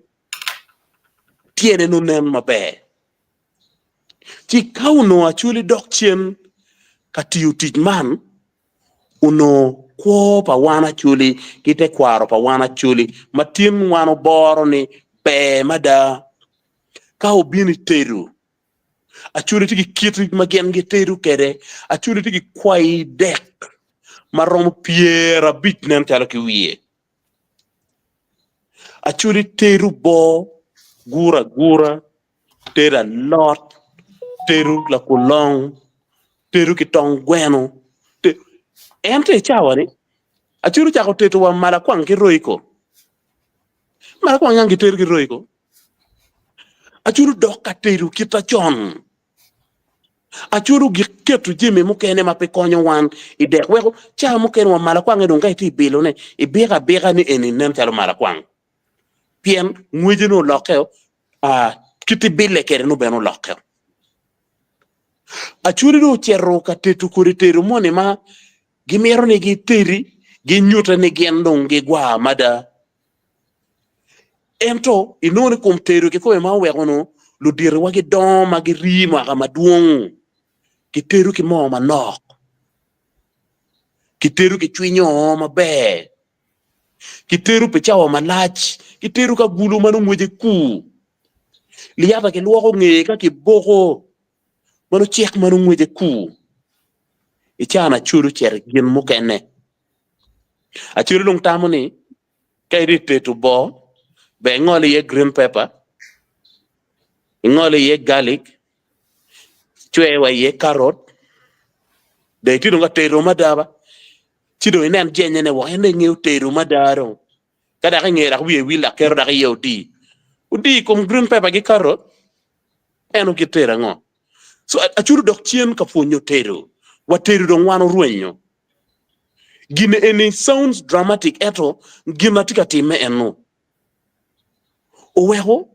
tyene nongo nen maber. Ci ka onongo Acholi dok cen ka tiyo tic man, onongo kwo pa wan Acholi ki tekwaro pa wan Acholi ma tin wan oboro ni ber mada. Ka obino i tedo, Acholi tye ki kit ma gin gitedo kwede, Acholi tye ki kwayi dek ma romo 50 nen calo ki wiye. Acholi tedo boo guro agura, tedo alot, tedo lakulong, tedo ki tong gweno. Ento i cawa-ni, Acholi ocako tedo wa malakwang ki royco. Malakwang yang gitedo ki royco. Acholi odok ka tedo kit acon. Acwalo gik keto jami mukene ma pe konyo wan i dek weko cawa mukene wa malakwange dong ka itye i bilone ibiko abika ni eni nen calo malakwang pien ngwece nongo olokke kit ibile kwede nongo bene olokke. Acwali dong ocito ka tedo kodi tedo moni ma gimito ni gitedi ginyute ni gin dong gigwar mada. Ento inongo ni kom tedo kikome ma oweko onongo luditowa gidongo ma girii mwaka madwong, kitedo ki moo manok, kitedo ki cwinyo maber, kitedo pi cawa malac, kitedo ka agulu ma nongo ngwece kur, liyata kilwoko ngeye ka kiboko ma nongo cek ma nongo ngwece kur. I caa-ni acwalo ocito i gin mukene. Acwalo dong tamo ni Ka itye ka tedo boo, ber ingol iye green pepper, ingol iye garlic, icwer wa iye carrot, dong itye dong ka tedo mada ba, ci dong inen jenyene woko en dong ingeyo tedo mada dong. Ka dok ingeyo dok wiye wil dok keto dok iye odi, odi i kom green pepper ki carrot, eno kit tedo ango? So acudo dok cen ka pwonyo tedo, wa tedo dong wan orwenyo. Gin eni sounds dramatic ento gin ma tye ka timme eno oweko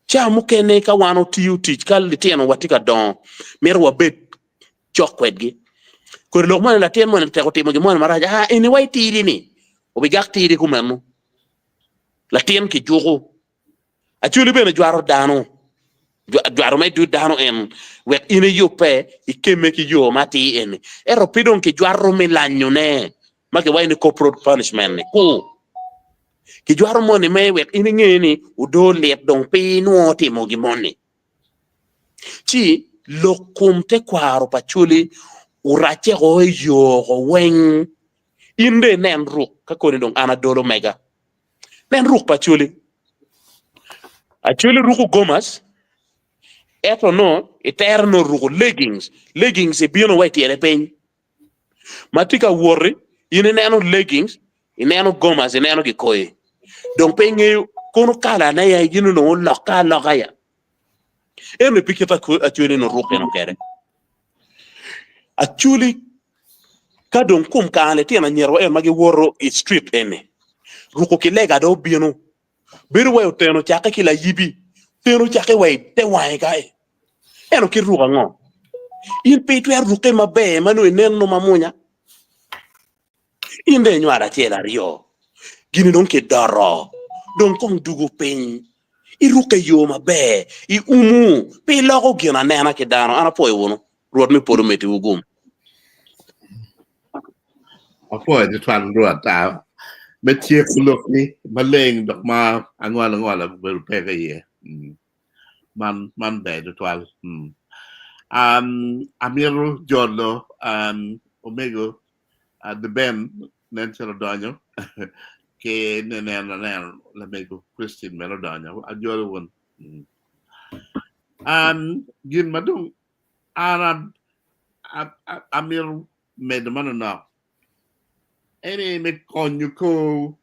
ca mukene ka wan otiyo tic ka litino wa tye ka dongo mito wabed cok kwedgi. Kodi lok moni latin moni tek otimo gin moni marac aa eni wa itidi ni obigak tidi kumeno latin kijuko Acholi bene jwaro dano, jwaro me dud dano en wek in iyubbe ikemme ki yo ma atir eni. Ento pe dong kijwaro me lanyone ma kiwaco ni corporal punishment ni ku. Kijwaro moni me wek in inge ni odoo lit dong pe inwo timo gin moni. Ci lok kom tekwaro pa Acholi oracce o i yo ko weng. In dong inen ruk ka koni dong an adolo mega. Nen ruk pa Acholi. Acholi ruko gomas, ento nongo itere nongo oruko leggings, leggings ibino wa ityene piny. Ma tye ka woti, in ineno leggings, ineno gomas, ineno kikoi. Dong pe ingeyo kono kalane ya in onongo olokke aloka ya. Ento pe kit Acholi nongo ruko kwede. Acholi Ka dong kom kare litino anyira wa eni ma giwoto i street eni ruko ki lega dong obino bedo wai oteno cakke ki layibi oteno cakke wa i te wange kai ento kit ruk ango in pe itwero rukke maber ma nongo ineno ma munya in dong inywalo acel aryo gini dong kidoto dong kong dugo piny irukke i yo maber iumu pe iloko gin anena ki dano an apwoyo wunu. Rwot me polo omeddiwu gum. Apwoyo tutwal Rwot me tyeko lokni maleng dok ma angolo angola obedo peke iye. Man man ber tutwal. Amito jolo omego The Ben nen calo odonyo ki neno aneno lamego Christine bene odonyo. Ajolo wun. Gin ma dong An amito medo manonok eni me konyo kor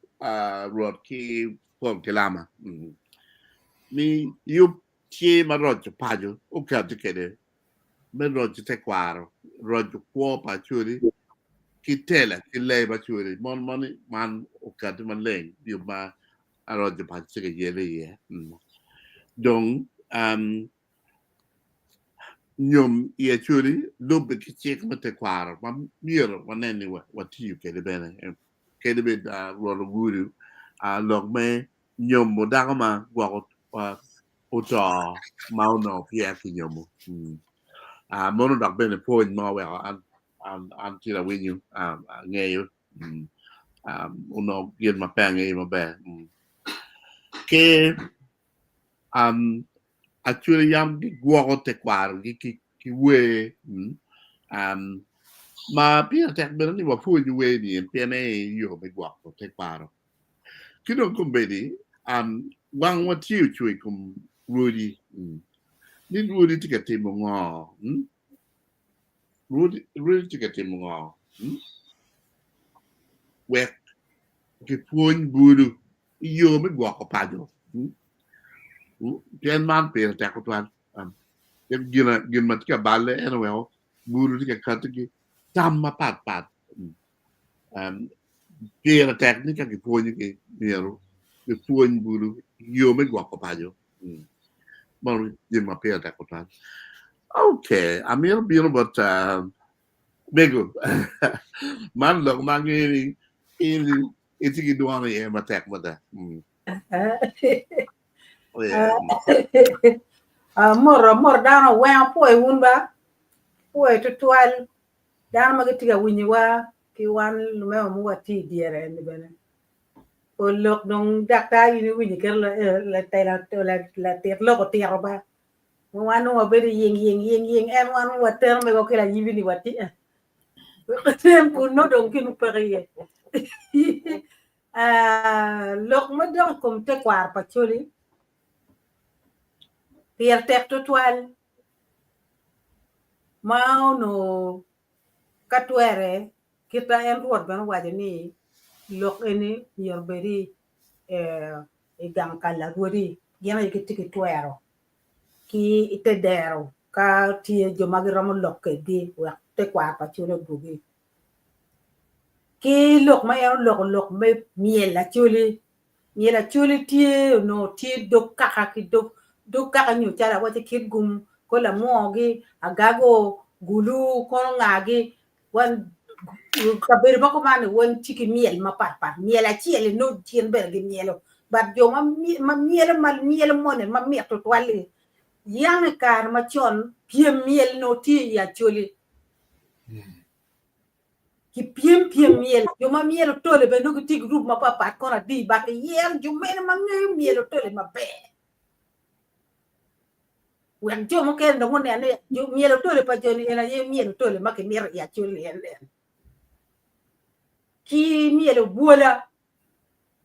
Rwot ki Paul ki Lama ni yub. tye ma roco paco okati kwede me roco tekwaro, roco kwo pa Acholi ki tela ki leb Acholi. Mon moni man okati maleng yub ma aroco paco tye ka yele iye. Dong um, nyom i Acholi lubbe ki cik me tekwaro ma myero wanen ni watiyo kwede bene. Kadi bed Rwot ogudo lok me nyomo dako ma gwoko oto ma onongo peya kinyomo. Mono dok bene pwony ma oweko an tye awinyo angeyo onongo gin ma pe angeyo maber. Ki Acholi yam gigwoko tekwarogi ki wer ma pire tek bene ni wapwony wer ni pien en aye yo me gwoko tekwaro. Ki dong kombeddi, wangwa tye ocung i kom rwodi ni rwodi tye ka timo ngo? Rwodi tye ka timo ngo? Wek kipwony bulu i yo me gwoko paco. Pien man pire tek tutwal. Gin ma tye ka balle en oweko bulu tye ka kati ki tam mapat pat. Pire tek ni ka kipwonyogi myero gipwony bulu yo me gwoko paco. Meno jami ma pire tek tutwal. Okay, amito bino bot mego. Man lok ma angeyo ni in itye ki dwon iye matek mada. Mot mot dano weng apwoyo wun ba, apwoyo tutwal Dano ma gitye ka winyowa ki wan lumema ma watye i dyere eni bene, pol lok dong daktar in iwinyo kit latela latit lok otito ba, wan dong wabedo ying ying ying ying en wan watero mego ki layibi ni watye en kun nongo dong gin peke iye. Lok madok i kom tekwaro pa Acholi pire tek tutwal Ma onongo ka twere kit ma en Rwot bene owaco ni lok eni myero obed i gang kal arwodi gin aye gitye ki twero ki i te dero ka tye jo ma giromo lok kwedgi wek tekwaro pa Acholi odwogi. Ki lok ma en oloko lok me myel Acholi Myel Acholi tye onongo tye dog kaka ki dog dog kaka nyo calo awaci kit gum kor lamwogi, agago, gulu, kono ngagi wan kabedo ma kuman ni weng tye ki myel mapat pat myel acel ni nongo gin bene gimyelo but jo ma myelo ma myelo moni ma mit tutwal-li yang i kare macon pyem myel onongo tye i Acholi. Kipyem pyem myel, jo ma myelo tole bene nongo gitye i gurup mapatpat kono adi but iyero jo mene ma ngeyo myelo tole maber wek jo mukene dong gunen ni myelo tole pa joni en aye myelo tole ma kimito i Acholi en en ki myelo bwola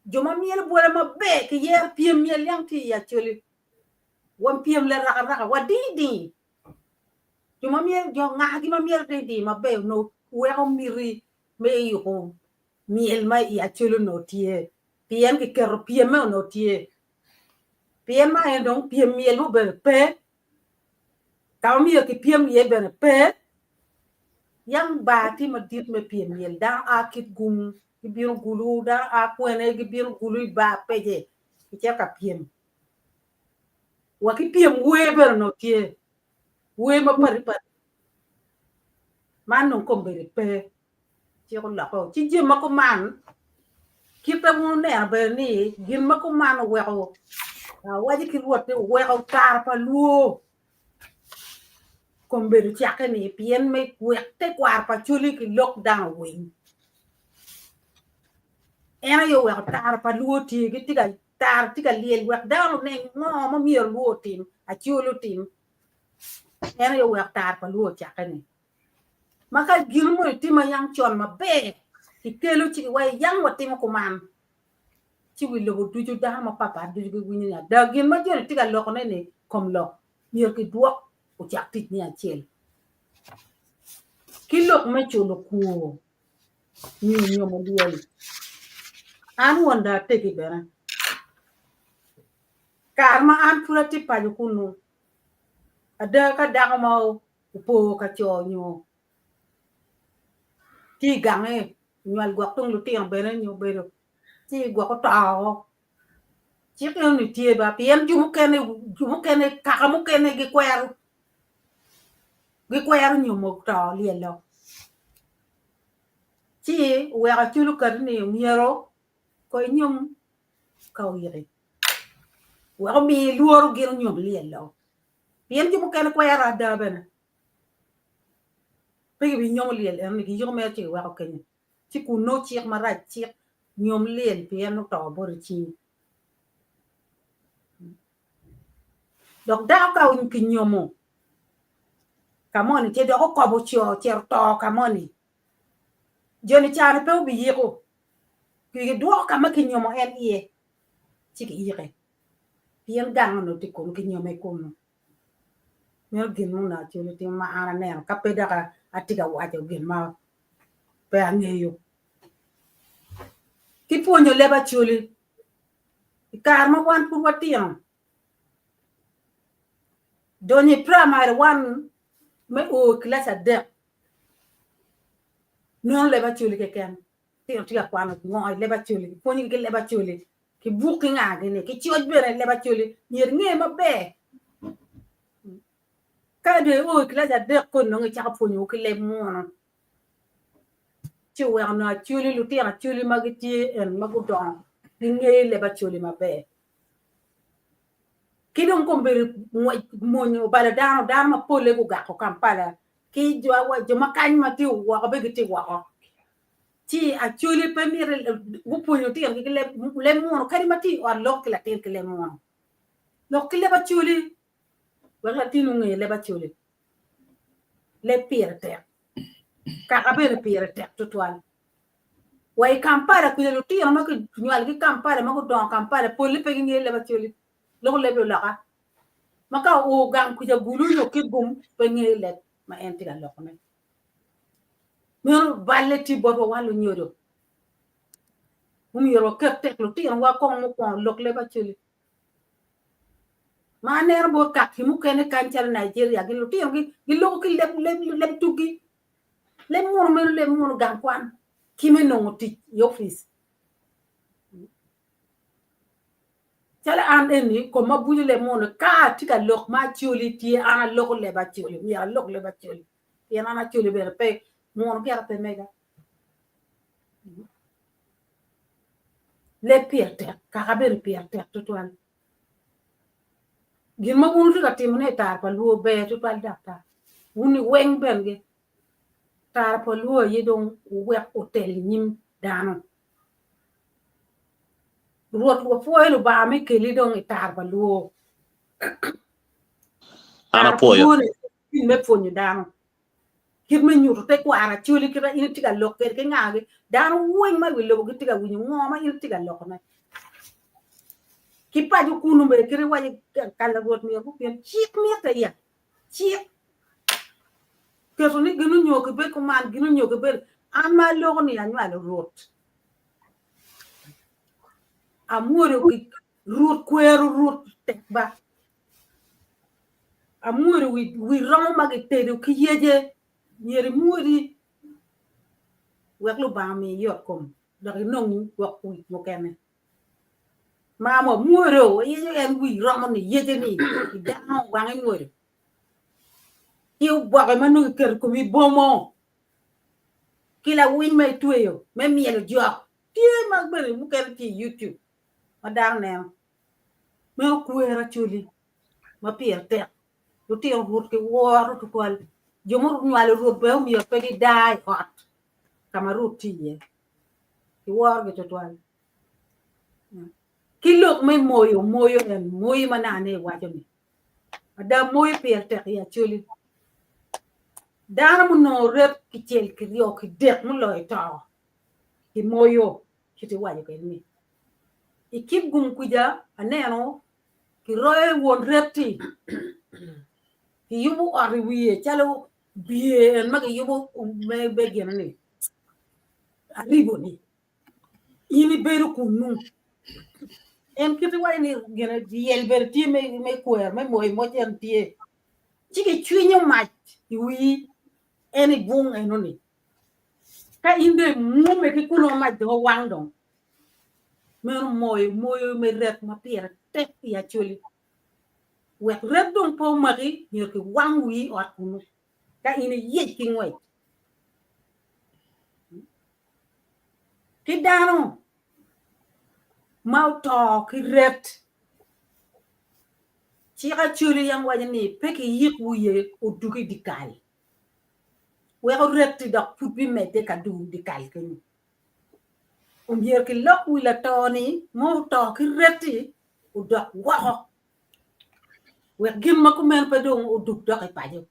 jo ma myelo bwola maber kiyero pyem myel yang tye i Acholi wan pyem larakaraka wadidi Jo ma myero jo ngagi ma myero te di maber onongo weko miti me yubo myel ma i Acholi onongo tye pien kiketo pyemme onongo tye pien ma en dong pyem myel mo bene pe ka ma myero kipyem iye bene pe yang bar tye madit me pyem myel dano a Kitgum gibino Gulu dano a kwene gibino Gulu i bar pece gicito ka pyem. Wa ki pyem wer bene onongo tye, wer mapatipati. Man dong kombeddi pe, cik olokke o. Ci jami ma kuman, kit ma wun wuneno bene ni gin ma kuman oweko awaco ki Rwot ni oweko kare pa lwor kombeddi ocakke ni pien me wek tekwaro pa Acholi ki lok dano owiny. En aye oweko tara pa lwor tye, gitye ka Tara tye ka lyel wek dano onen ngo ma myero lwor otim, acol otim. En aye oweko tara pa lwor ocakke-ni. Ma ka gin moni tye ma yang con maber, kikelo ci giwaco yang watimo kuman, ci wi lobo ducu dano mapatpat ducu giwinyo ni ada gin ma joni tye ka lokone-ni kom lok myero kidwok ocak tic me acel. Ki lok me culo kwor. nyo nyomo lyel. An won dong ategi bene. Kare ma an pud atye paco kunnu, ada ka dako mo opo ka co nyo tye i gange onywal gwok tung lutino bene nyo obedo ci gwok oto woko. Cik enoni tye ba pien jo mukene jo mukene kaka mukene gikwero gikwero nyomo to lyelo ci oweko Acholi okati ni myero ko inyom ka oyiki wek omi lworo gin onyom lyelo pien jo mukene kwero ada bene pe gibinyomo lyel enoni giyiko mere ci giweko kenyo ci kun nongo cik marac cik nyom lyel pien oto bot icingi. Dok dako ka kinyomo ka moni ce dok okobo co ocito oto ka moni joni ca-ni pe obiyiko gidwoko ka ma kinyomo en iye ci kiyike pien gang onongo tye kunu kinyome kunu. Meno gin ma onongo Acholi timo ma an aneno ka pe dok atye ka waco gin ma pe angeyo. Ki pwonyo leb Acholi i kare ma wan pud watino donyo i primary one me o i kilaci adek nongo leb Acholi keken lutino tye ka kwano ngo i leb Acholi kipwonyogi ki leb Acholi ki buk ki nga gini ki coc bene leb Acholi myero inge maber ka dong io i kilaci adek koni nongo icako pwonyowu ki leb munu ci oweko nongo Acholi lutino Acholi ma gitye eni ma gudongo gingeyo leb Acholi maber ki dong kombeddi ngwec mony obalo dano dano mapolle gugako Kampala ki jo ma kany ma tye woko bene gitye woko ci Acholi pe miti gupwonyo lutinogi ki leb munu kadi ma tye i ot lok ki latin ki leb munu lok ki leb Acholi wek latin onge leb Acholi leb pire tek kaka bene pire tek tutwal wa i Kampala kwija lutino ma kinywalogi Kampala ma gudongo Kampala polle pe gingeyo leb Acholi loko leb luloka ma ka oo gang kwija Gulu nyo Kitgum pe ngeyo leb ma en tye ka lokone. Meno balle tye botwa wan lunyodo. Omyero waket tek lutinowa kong mukwongo lok leb Acholi. Ma aneno bot kaki mukene kany calo Nigeria gin lutinogi giloko ki leb leb leb tugi. Leb munu meno leb munu gang kwan ki me nongo tic i opic. Calo an eni koma buco leb munu ka atye ka lok ma Acholi tye an aloko leb Acholi myero alok leb Acholi. Pien an Acholi bene pe munu gire pe mega. Leb pire tek, kaka bene pire tek tutwal. Gin ma wun wutye ka timone i tara pa luo ber tutwal daktar. Wun iweng bengi tara pa luo aye dong wuwek otel i nyim dano. Rwot wapwoyo Lubanga me keli dong i tara pa luo. An Tara pa apwoyo. luo ni gin me pwonyo dano kit me nyuto tekwaro Acholi kit ma in itye ka lok kwede ki ngagi dano weng ma i wi lobo gitye ka winyo ngo ma in itye ka lokone ki paco kunu bene kit iwaco kala Rwot myero gupim cik mitte ya cik keto ni gin onyo gibed kuman gin onyo gibed an ma aloko ni anywalo Rwot amwodo Rwot kwero Rwot tek ba Amwodo wi romo ma gitedo ki yece, myero imwodi wek Lubanga omi iyot kom dok inong gwok wic mukene. Ma wamwodo wayeco en wi romo-ni yece-ni i dano wang imwodo ki oboke ma nongo iketo i komi bomo ki lawiny ma itweyo me myelo jok tye ma bene mukene tye i YouTube ma dano neno. Meno kwer Acholi ma pire tek. Lutino rwot giworo tutwal. Jo ma onywalo rwot bene omyero pe gidaa i ot ka ma rwot tye iye. Giworogi tutwal. Ki lok me moyo, moyo en moyo ma nane iwaco-ni. Ada moyo pire tek i Acholi. Dano munongo ret kicel kiryo kidek muloyo to kimoyo kit iwaco kwede ni. I kit gum kwija aneno kiroyo won ret-ti, kiyubo ot i wiye calo bye en ma kiyubo me gine-ni aribo-ni. In ibedo kunnu. En kite waco ni gine yel bene tye me me kwer me moyo moc en tye. Ci gicwinyo mac i wii en i bung enoni. Ka in dong imwome ki kunu ma mac dong owang dong, meno moyo moyo me ret ma pire tek i Acholi. Wek ret dong pe omaki, myero kiwang wii i ot kunu ka in iyec ki ngwec. Ki dano ma oto ki ret, cik Acholi yam waco ni pe kiyik wiye odug i dyekal. Weko ret-ti dok pud bimedde ka dugo dyekal kenyo. Omyero kilok wi lato-ni ma oto ki ret-ti odok woko wek gin ma kumeno pe dong odug dok i paco,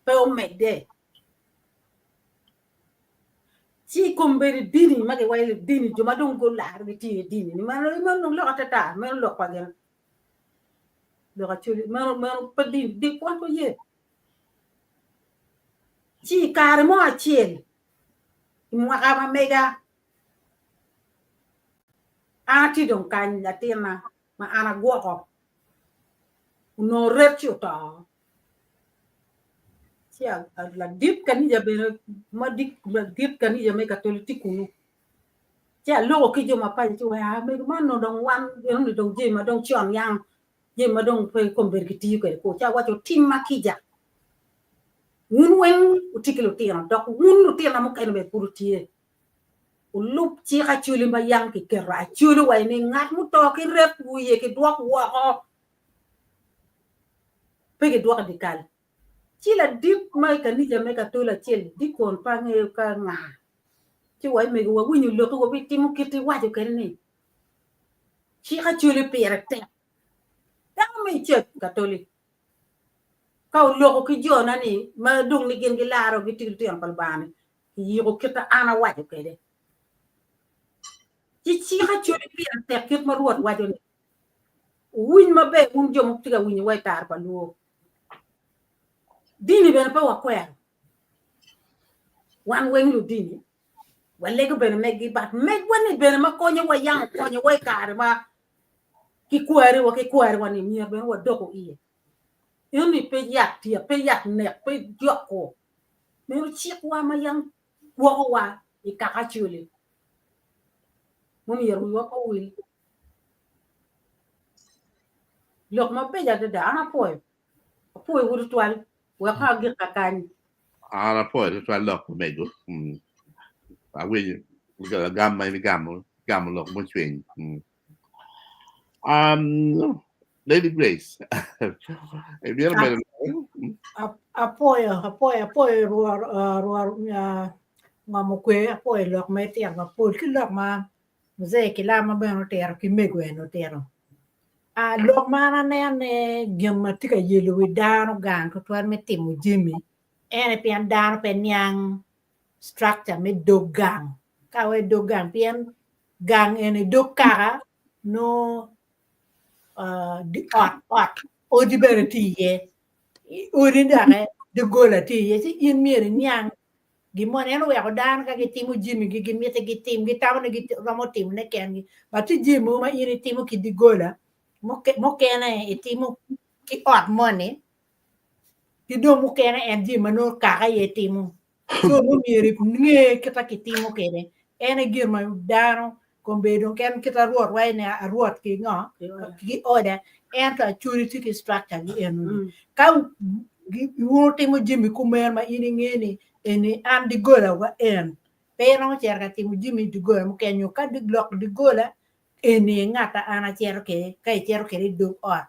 pe omedde. Ci i kombeddi dini ma giwaco ni dini jo ma dong gularo gitye i dini ni meno meno dong lok atata meno lok pa gin lok acoli meno meno pe dini dini kwan pe ye. Ci i kare mo acel i mwaka ma mega an atye dong kany latinna ma an agwoko onongo ret ci oto ci ladit kanica bene madit kanica me katoli tye kunu ci aloko ki jo ma paco ci owaco aa mego man onongo dong wan enoni dong jami ma dong con yang jami ma dong pe kombeddi kitiyo kwede kwo ci awaco timma kica wun weng wutye ki lutino dok wun lutina mukene bene pud wutye wulub cik acoli ma yam kiketo acoli wa ni ngat muto ki ret wiye kidwok woko pe kidwoko i dyekal ci ladit ma i kanica me katoli acel dikon pe angeyo ka nga ci wa mego wawinyo lokki wabitimo kit iwaco kwede ni Cik Acholi pire tek. Dano me i church Katoli ka oloko ki jona ni ma dong ni gin gilaro gitye ki lutino pa Lubanga ni kiyiko kit ma an awaco kwede. Ci cik Acholi pire tek kit ma Rwot waco ni wuwiny maber wun jo ma tye ka winyo wa i kare pa lwor. Dini bene pe wakwero. Wan weng ludini Walego bene meggi, but megwa-ni bene ma konyowa yam okonyowa i kare ma kikwariwa ki kwariwa-ni myero bene wadoku iye. Eno-ni pe yat tye, pe yat nek, pe joko. Meno cikwa ma yam gwokowa i kaka Acholi mumyero wiwa pe owil. Lok mabeco adada, an apwoyo, apwoyowu tutwal. Wek agik kakany. An apwoyo tutwal lok pa mego. Awinyo lagam ma in igamo, igamo lok mucwiny. Um, Lady Grace, ibino medo lok? Apwoyo, apwoyo, apwoyo rwor, rwor ngom okwe, apwoyo lok ma itito mapol ki lok ma Mzee Kilama bene otito ki mego en otito. Lok ma an aneno ni gin ma tye ka yelo wi dano gang tutwal me timo jami ene pien dano pe niang structure me dog gang ka wa dog gang pien gang eni dog kaka nongo ot ot odi bene tye iye odi doki dogola tye iye ci in myero iniang Gin moni en oweko dano ka gitimo jamigi gimiti gitim gitamo ni giromo timone kengi but tye jami mogo ma in itimo ki doggola mukene itimo ki ot moni ki dong mukene en jami ma nongo kaka aye timo so nongo myero inge kit ma kitimo kwede en aye gin ma dano kombeddi dong en kit ma rwot waco ni arwot ki ngo ki oda ento acholi tye ki structure gi enoni ka wun wutimo jami kumeno ma in inge ni eni an doggola wa en pe iromo cito ka timo jami i doggola mukene nyo ka lok doggola eni ngat ma an acito kwede ka icito kwede i dog ot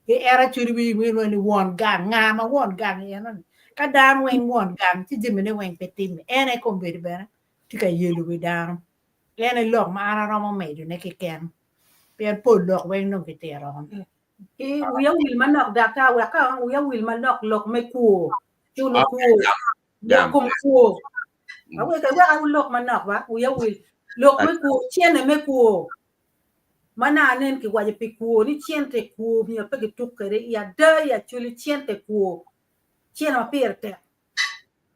ki en acholi wii winyo ni won gang nga ma won gang enoni ka dano weng won gang ci jamine weng pe timme en aye kombeddi bene tye ka yelo wi dano En aye lok ma an aromo medone keken, pien pol lok weng dong kitito. Ki wiya wil manok daktar wek ka wiya wil manok lok me kwo culo kwo lok kom kwo awek awek lok manok ba wiya wil lok me kwo cene me kwo ma na anen kiwaco pi kwo ni cente kwo myero pe kituk kwede i ada i acholi cente kwo cene ma pire tek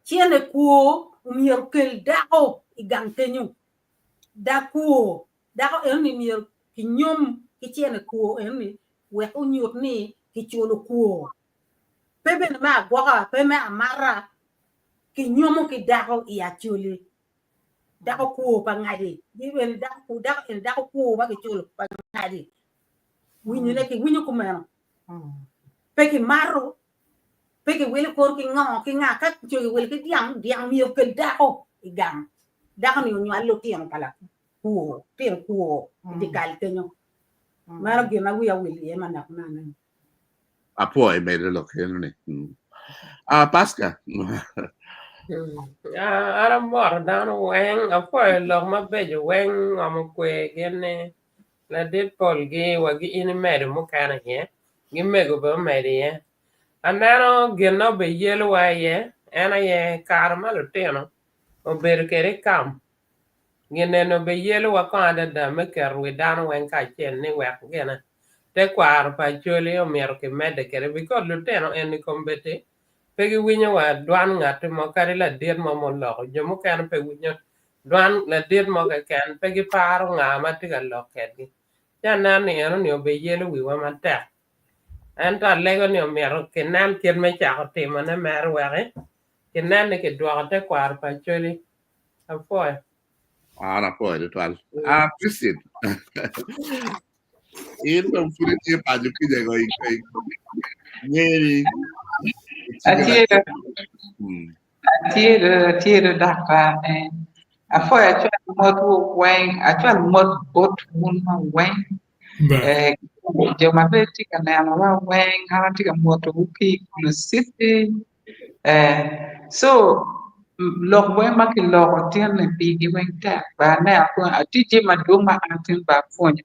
Cene kwo omyero okel dako i gang kenyo. Dak kwo, dako enoni myero kinyom ki cene kwor eno-ni wek onyut ni kiculo kwor. Pe bene me agwoka, pe me amata, kinyomo ki dako i Acholi. Dako kwor pa ngadi, dako eni dako kwor ma kiculo pa ngadi. Winyone kiwinyo kumeno. Pe kimato, pe kiwilo kor ki ngo ki nga, ka kiwilo ki dyang, dyang myero okel dako i gang. Dako-ni onywal lutino pa lakwor, lutino kwor i dye kal kenyo. Meno gin ma wiya owil iye manok nene. Apwoyo imedo lok eno ni. Ah, Pastor. An amoto dano weng, apwoyo lok mabeco weng ngomo kwe gin ni ladit polgi wa gi in imedo mukene iye, gi mego bene omedo iye. Aneno gin ma obiyelowa iye en aye kare ma lutino obedo kwede i kam Gin eni obiyelowa kong adada me keto wi dano weng kacel ni wek gine tekwaro pa Acholi omyero kimedde kwede because lutino eni kombeddi pe giwinyo wa dwan ngatti mo kadi ladit mo muloko jo mukene pe winyo dwan ladit mo keken pe giparo nga ma tye ka lok kwedgi ci aneno ni enoni obiyelo wiwa matek ento alego ni omyero kinen kit me cako timone mere weki kinen ni kidwoko tekwaro pa Acholi. Apwoyo. An apwoyo tutwal. Ah, Christine. In dong pud itye paco kica go ngeri. Atye atye atye daktar eh. Apwoyo acwalo mot wu weng acwalo mot bot wun ma weng eh, jo ma bene tye ka nenowa weng an atye ka motowu ki i Gulu City Eh, so lok weng ma kiloko tin-ni pigi weng tek ba aneno kong atye jami madwong ma an tin ba apwonyo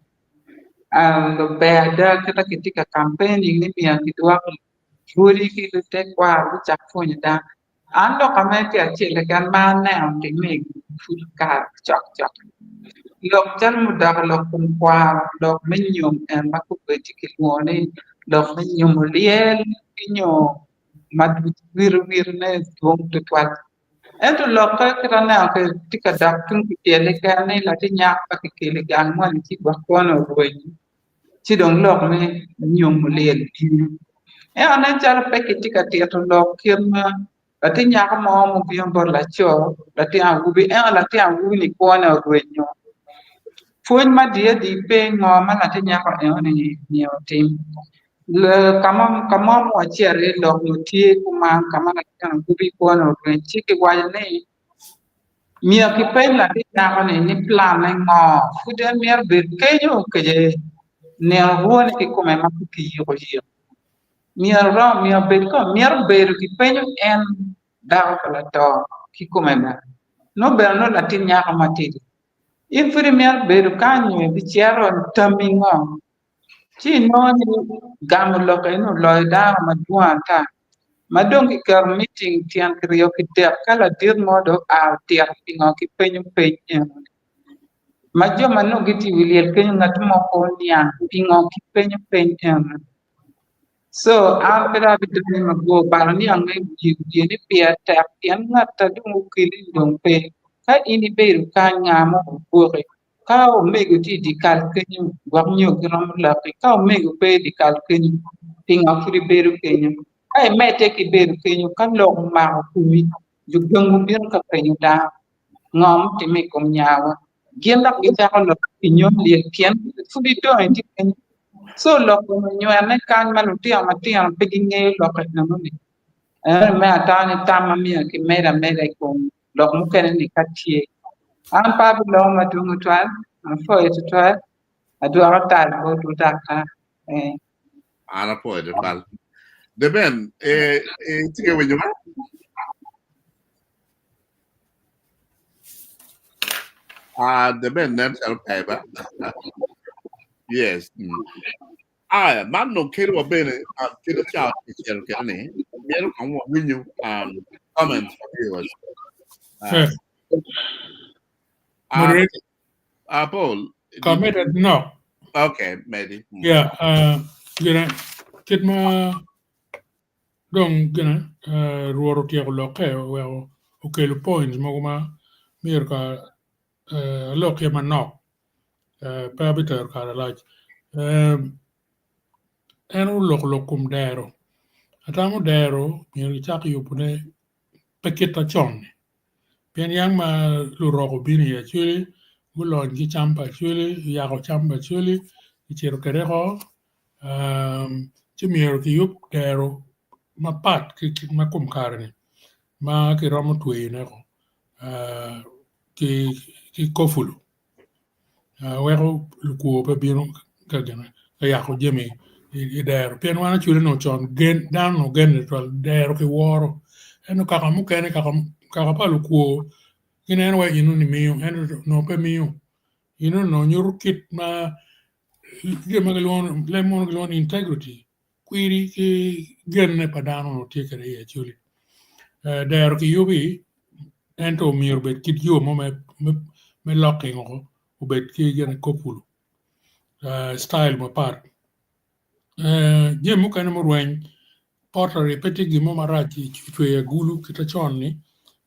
ber ada kit ma kitye ka campaigning ni myero kidwok rwodi ki lutekwaro gucak pwonyo dano. An lok ame tye acel keken ma aneno timme pud kare cokcok lok calo mudok i lok kom kwaro lok me nyom en ma kobedi tye kilwongo ni lok me nyomo lyel ki nyo ma wirowirone dwong tutwal. Ento lokke kit aneno kwede tye ka dok tung kucel keken ni latin nyako ka kikelo i gang moni ci gwok kwone orwenyo ci dong lok me nyomo lyel bino. Ento nen calo pe kitye ka tito lok kit ma latin nyako mo mubino bot laco latin awobi ento latin awobi-ni kwone orwenyo. Pwony ma diye adi pe ngo ma latin nyako enoni myero otim. Ka mo ma wacito iye lok nyo tye kuman ka ma latin awobi kwone orweny ci kiwaco ni myero kipeny latin nyako-ni ni planne ngo pud en myero obed kenyo kece nino rwone kikome ma pe kiyiko yik myero myero obedo kipenyo en dako pa lato kikome bene nongo bene nongo latin nyako matidi in pud imito bedo kany nyo ibicito tammi ngo? Ci inongo ni gamo lok eni oloyo dano madwong ata ma dong kiketo miting tyen kiryo kidek ka ladit mo dong oa otito pingo kipenyo peny eno-ni. Ma jo ma nongo gitye i wi lyel kenyo ngat mo pe oniang pingo kipenyo peny eno-ni. Co an pe dong abidonyo mabor balo niange i wiye wiye ni pire tek pien ngat a dong okeli-ni dong pe. Ka in ibedo kany nga mo ogwoki? Ka omego tye i dyekal kenyo, gwok nyo giromo loki. Ka omego pe i dyekal kenyo, pingo pud ibedo kenyo? Ka imedde ki bedo kenyo, ka lok omako komi, jo gangi bino ka penyo dano, Ngo mutimme i kom nyawa? Gin dok gicako lok pi nyom lyel pien pud idongo itye kenyo. Co lok kome onywene kany ma lutino matino pe gingeyo lokke enoni. Ento me ata ni tam ma myero kimed ameda i kom lok mukene ni ka tye. An pe abiloko madwong tutwal, apwoyo tutwal, adwoko tal botwu daktar. Eh. An apwoyo tutwal. The Ben, eh, eh, itye ka winyo ma? Ah, The Ben nen calo pe ba. Yes. Aya, man dong kelo wa bene um, kelo cawa kicel kene ni myero kong wawinyo um, comments from viewers. Eh, Moderator, Paul, did, comment no. okay, maybe. Yeah, gine, kit ma dong gine, Rwot otyeko lokke oweko okelo points mogo ma myero ka alokke manok. Pe abitero kare malac. En oloko lok kom dero. Atamo dero myero kicak yubone pe kit macon-ni pien yang ma lurok obino i Acholi gulony ki cam pa Acholi guyako cam pa Acholi gicito kwede oko ci myero kiyub dero mapat ki kit ma kom kare-ni ma kiromo tweyone oko ki kopulo. Weko lukwo pe bino ka yako jami i dero pien wan acwali onongo con dano onongo genne tutwal dero ki woro ento kaka mukene kaka pa lukwo gineno wai enoni miyo ento onongo pe miyo enoni onongo nyuto kit ma gin ma kilwongo leb munu kilwongo ni integrity kwiri ki genne pa dano onongo tye kwede i Acholi. Dero kiyubi ento myero obed kit yo mo me locking woko obed ki gine kopulo citayil mapat. Jami mukene murweny pottery pe tye gin mo marac i cweyo agulu kit macon-ni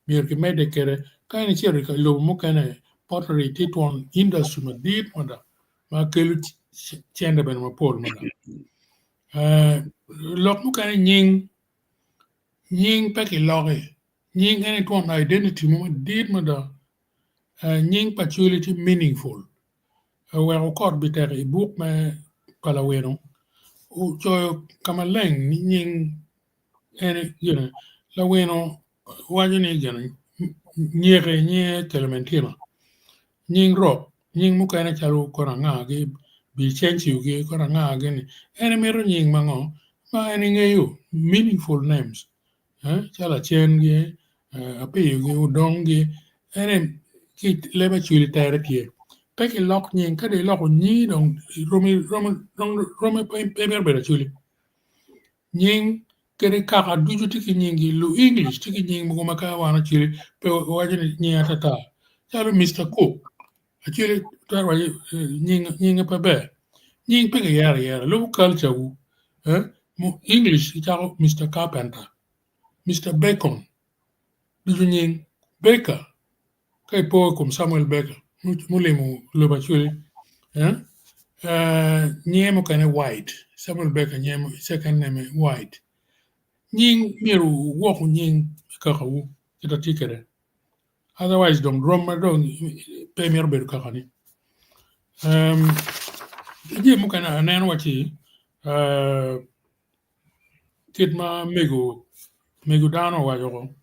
myero kimedde kwede ka in icito i lobo mukene pottery tye twon industry madit mada ma kelo cente bene mapol mada. Lok mukene nying, nying pe kiloki, nying en aye twon identity mo madit mada, nying pa Acholi tye meaningful oweko okot bitek i buk me pa laweno ocoyo ka maleng ni nying en gine laweno waco ni gin nyeke nyinge Clementina nying rok nying mukene calo kono anga gi Vicencio gi kono anga gini en mito nying ma ngo ma en ngeyo meaningful names calo Acen gi Apiyo gi Odong gi en ki leb Acholi tere tye pe kilok nying ka dong iloko nyingi dong romi pe mito bedo Acholi. Nying kede kaka ducu tye ki nyinggi, lu English tye ki nying mogo ma ka wan acwali pe wawaco ni nying atata calo Mister Cook acwali twero waco ni nyinge pe ber. Nying pe kiyero ayera lubo culture wu English gicako Mister Carpenter, Mister Bacon ducu nying Baker Ka ipo i kom Samuel Baker mulimo lobo Acholi, nyinge mukene White, Samuel Baker nyinge second name White. Nying myero wugwok nying me kakawu kit ma tye kwede otherwise dong rwom ma dong pe mito bedo kakani. Ki jami mukene aneno waci kit ma mego dano owaco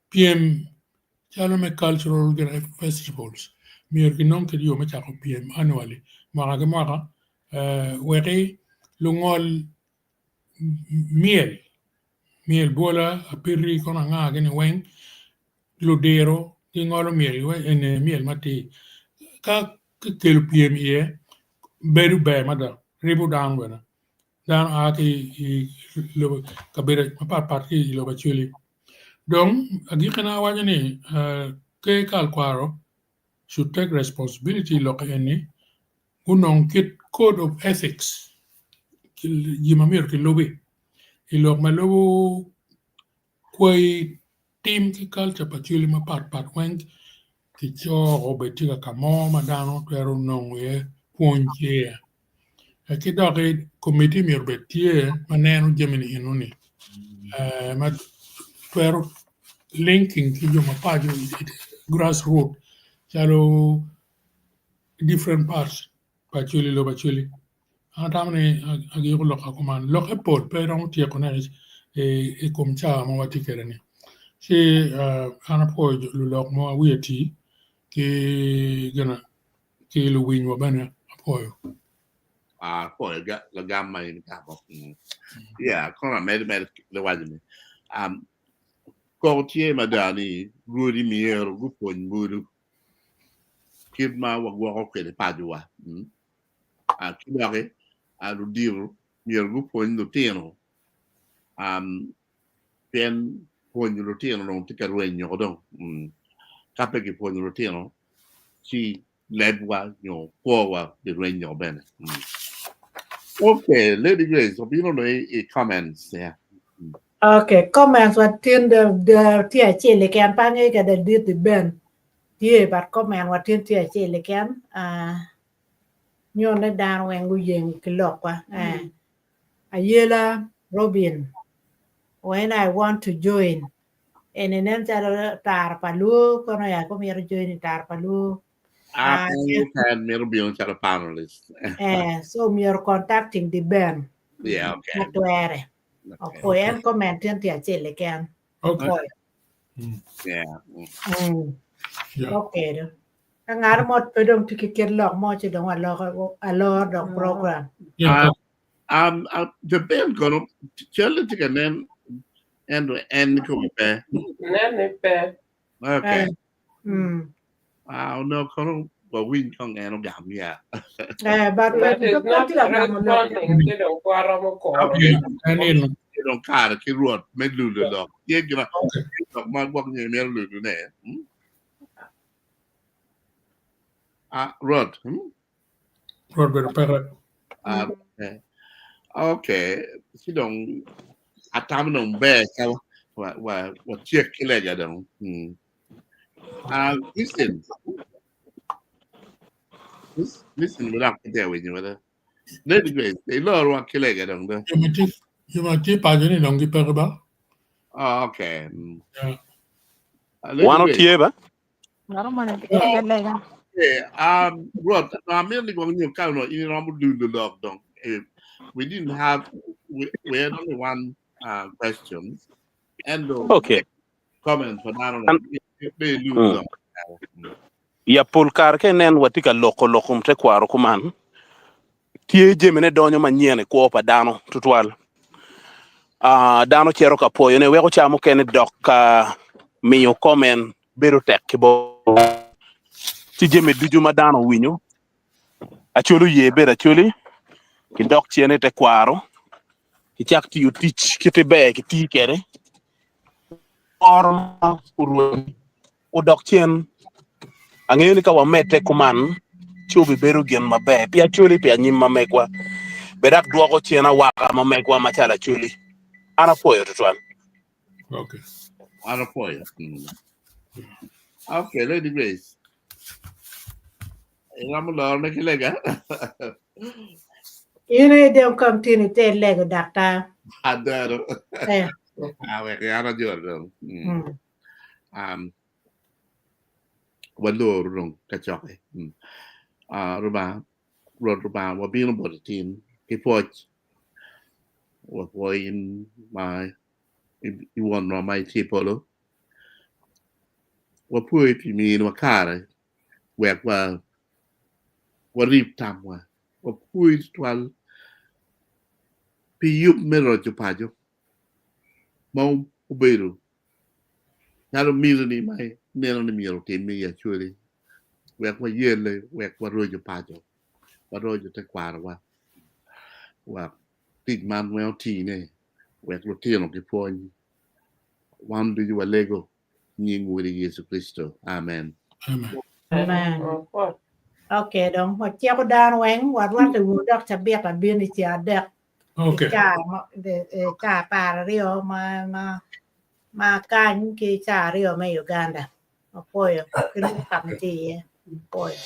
pyem calo me cultural festivals myero kinong kit yo me cako pyem annually mwaka ki mwaka weki lungol myel, myel bwola, apiti kono anga gini weng ludiro gingolo myel eni myel matir ka kikelo pyem iye bedo ber mada ribo dano bene dano a ki i lobo kabedo mapatpat ki i lobo Acholi. Dong agikkine awaco ni ker kal kwaro should take responsibility i lok eni gunong kit code of ethics gin ma myero kilubi i lok ma lubo kwayi tim ki culture pa Acholi mapat pat weng kicoko obed tye ka mo ma dano twero nongo iye pwony ki iye. Ki doki komiti myero obed tye ma neno jami-ni enoni ma twero linking ki jo ma paco grass root calo different parts pa Acholi lobo Acholi. An atamo ni agiko lokka kuman lokke pol pe iromo tyekone i kom cawa ma watye kwede-ni ci an apwoyo lulok ma wiye oti ki gina ki luwinywa bene apwoyo. Ah, apwoyo lagam ma in igamo. Yeah, kono amedo mere waco ni um, koko tye mada ni rwodi myero gupwony bulu kit ma wagwoko kwede pacowa. Mm. Ah, ki doki ah, ludito myero gupwony lutino um, pien pwonyo lutino dong tye ka rwenyo dong. Mm. Ka pe kipwonyo lutino ci lebwa nyo kwowa birwenyo bene. Mm. Okay, Lady Grace, obino no i comments. Yeah. Okay, comments wa tin de tye acel keken pe angeyo kede dit Ben tye but comment wa tin tye acel keken. Uh, Nyone dano weng guyeng ki lokwa. Eh. Ayela Robin, when I want to join. Eni nen calo tara pa luo kono ya ko mito join i tara pa luo. Ah, kan mito bino calo panelist. Eh, so myero contacting di Ben. Yeah, okay. Ma twere. Okay. Opwoyo en comment en tye acel keken. Okay. Opwoyo. Yeah. Yeah. Okay do. Ka ngat mo pe dong tye ki kit lok mo ci dong waloko alor dong program. Yeah. The Ben kono cal tye ka nen ento en kome pe. Nen ni pe. Okay. Mm. Ah, no kono wawiny kong en ogam ya. Eh, but That is pe not tye ka gamo lok. responding ci dong pe waromo kuro. Okay. En ino. Dong kare ki rwot me lulo lok. Tye gina Okay. lok ma gwok nyo imito lulo ne. Hmm? Ah, rwot. Hmm? Rwot bedo peke. Ah, okay. Okay. Ci dong atamo dong ber ka wa wa wa tyek ki lega dong. Hmm. Ah, listen. Listen, without there with you, whether. Lady Grace, they lord wa ki lega dong. do. Jo ma tye jo ma tye paco ni dong gipeke ba? Oh, okay. Mm. Yeah. Lady Wan Grace. otye ba? Ngaro mo ni tye lega. Yeah, Rod, no, I merely going to count on in do the log dong. We didn't have we had only one question and the Okay. comment for that. An- They lose Mm. them. Ya pol kare ka inen watye ka loko lok kom tekwaro kuman, tye jamine donyo manyen i kwo pa dano tutwal. Ah, dano cito ka pwoyone weko ca mukene dok ka miyo komen bedo tek ki bot ci jami ducu ma dano owinyo Acholi oye bedo Acholi ki dok cen i tekwaro ki cak tiyo tic kite ber ki tii kwede oro ma orweny odok cen angeyo ni ka wamedde kuman ci obibedo gin maber pi Acholi pi anyim ma megwa bed dok dwoko cen awaka ma megwa macalo Acholi an apwoyo tutwal. Okay. An apwoyo. Mm. Okay, Lady Grace. Iromo lorone ki lega. In aye dong kong tin iter lego daktar. Adaro. Eh. Ah, wek an ajol dong. Mm. Mm. Walor dong kacokke. Mm. Ah, Rubanga, Rwot Rubanga, wabino boti tin ki pwoc. Wapwoyo in ma i wonwa ma itye i polo. Wapwoyi pi miniwa kare wek wa warib tamwa. Wapwoyi tutwal pi yub me roco paco ma obedo calo mitini ma ineno ni myero otimme i Acholi wek wayelle, wek waroco paco, waroco tekwarowa, wek tic man weng otine, wek lutino gipwony. Wan ducu walego i nying Wodi Yecu Kricito. Amen. Amen. Amen. Okay, dong waciko dano weng warwatte wunu dok cabit abino i ceng adek. Okay. Ca ca 12 ma ma ma kany ki ca 2 me Uganda. Apwoyo ki lok ka ma tye iye. Apwoyo.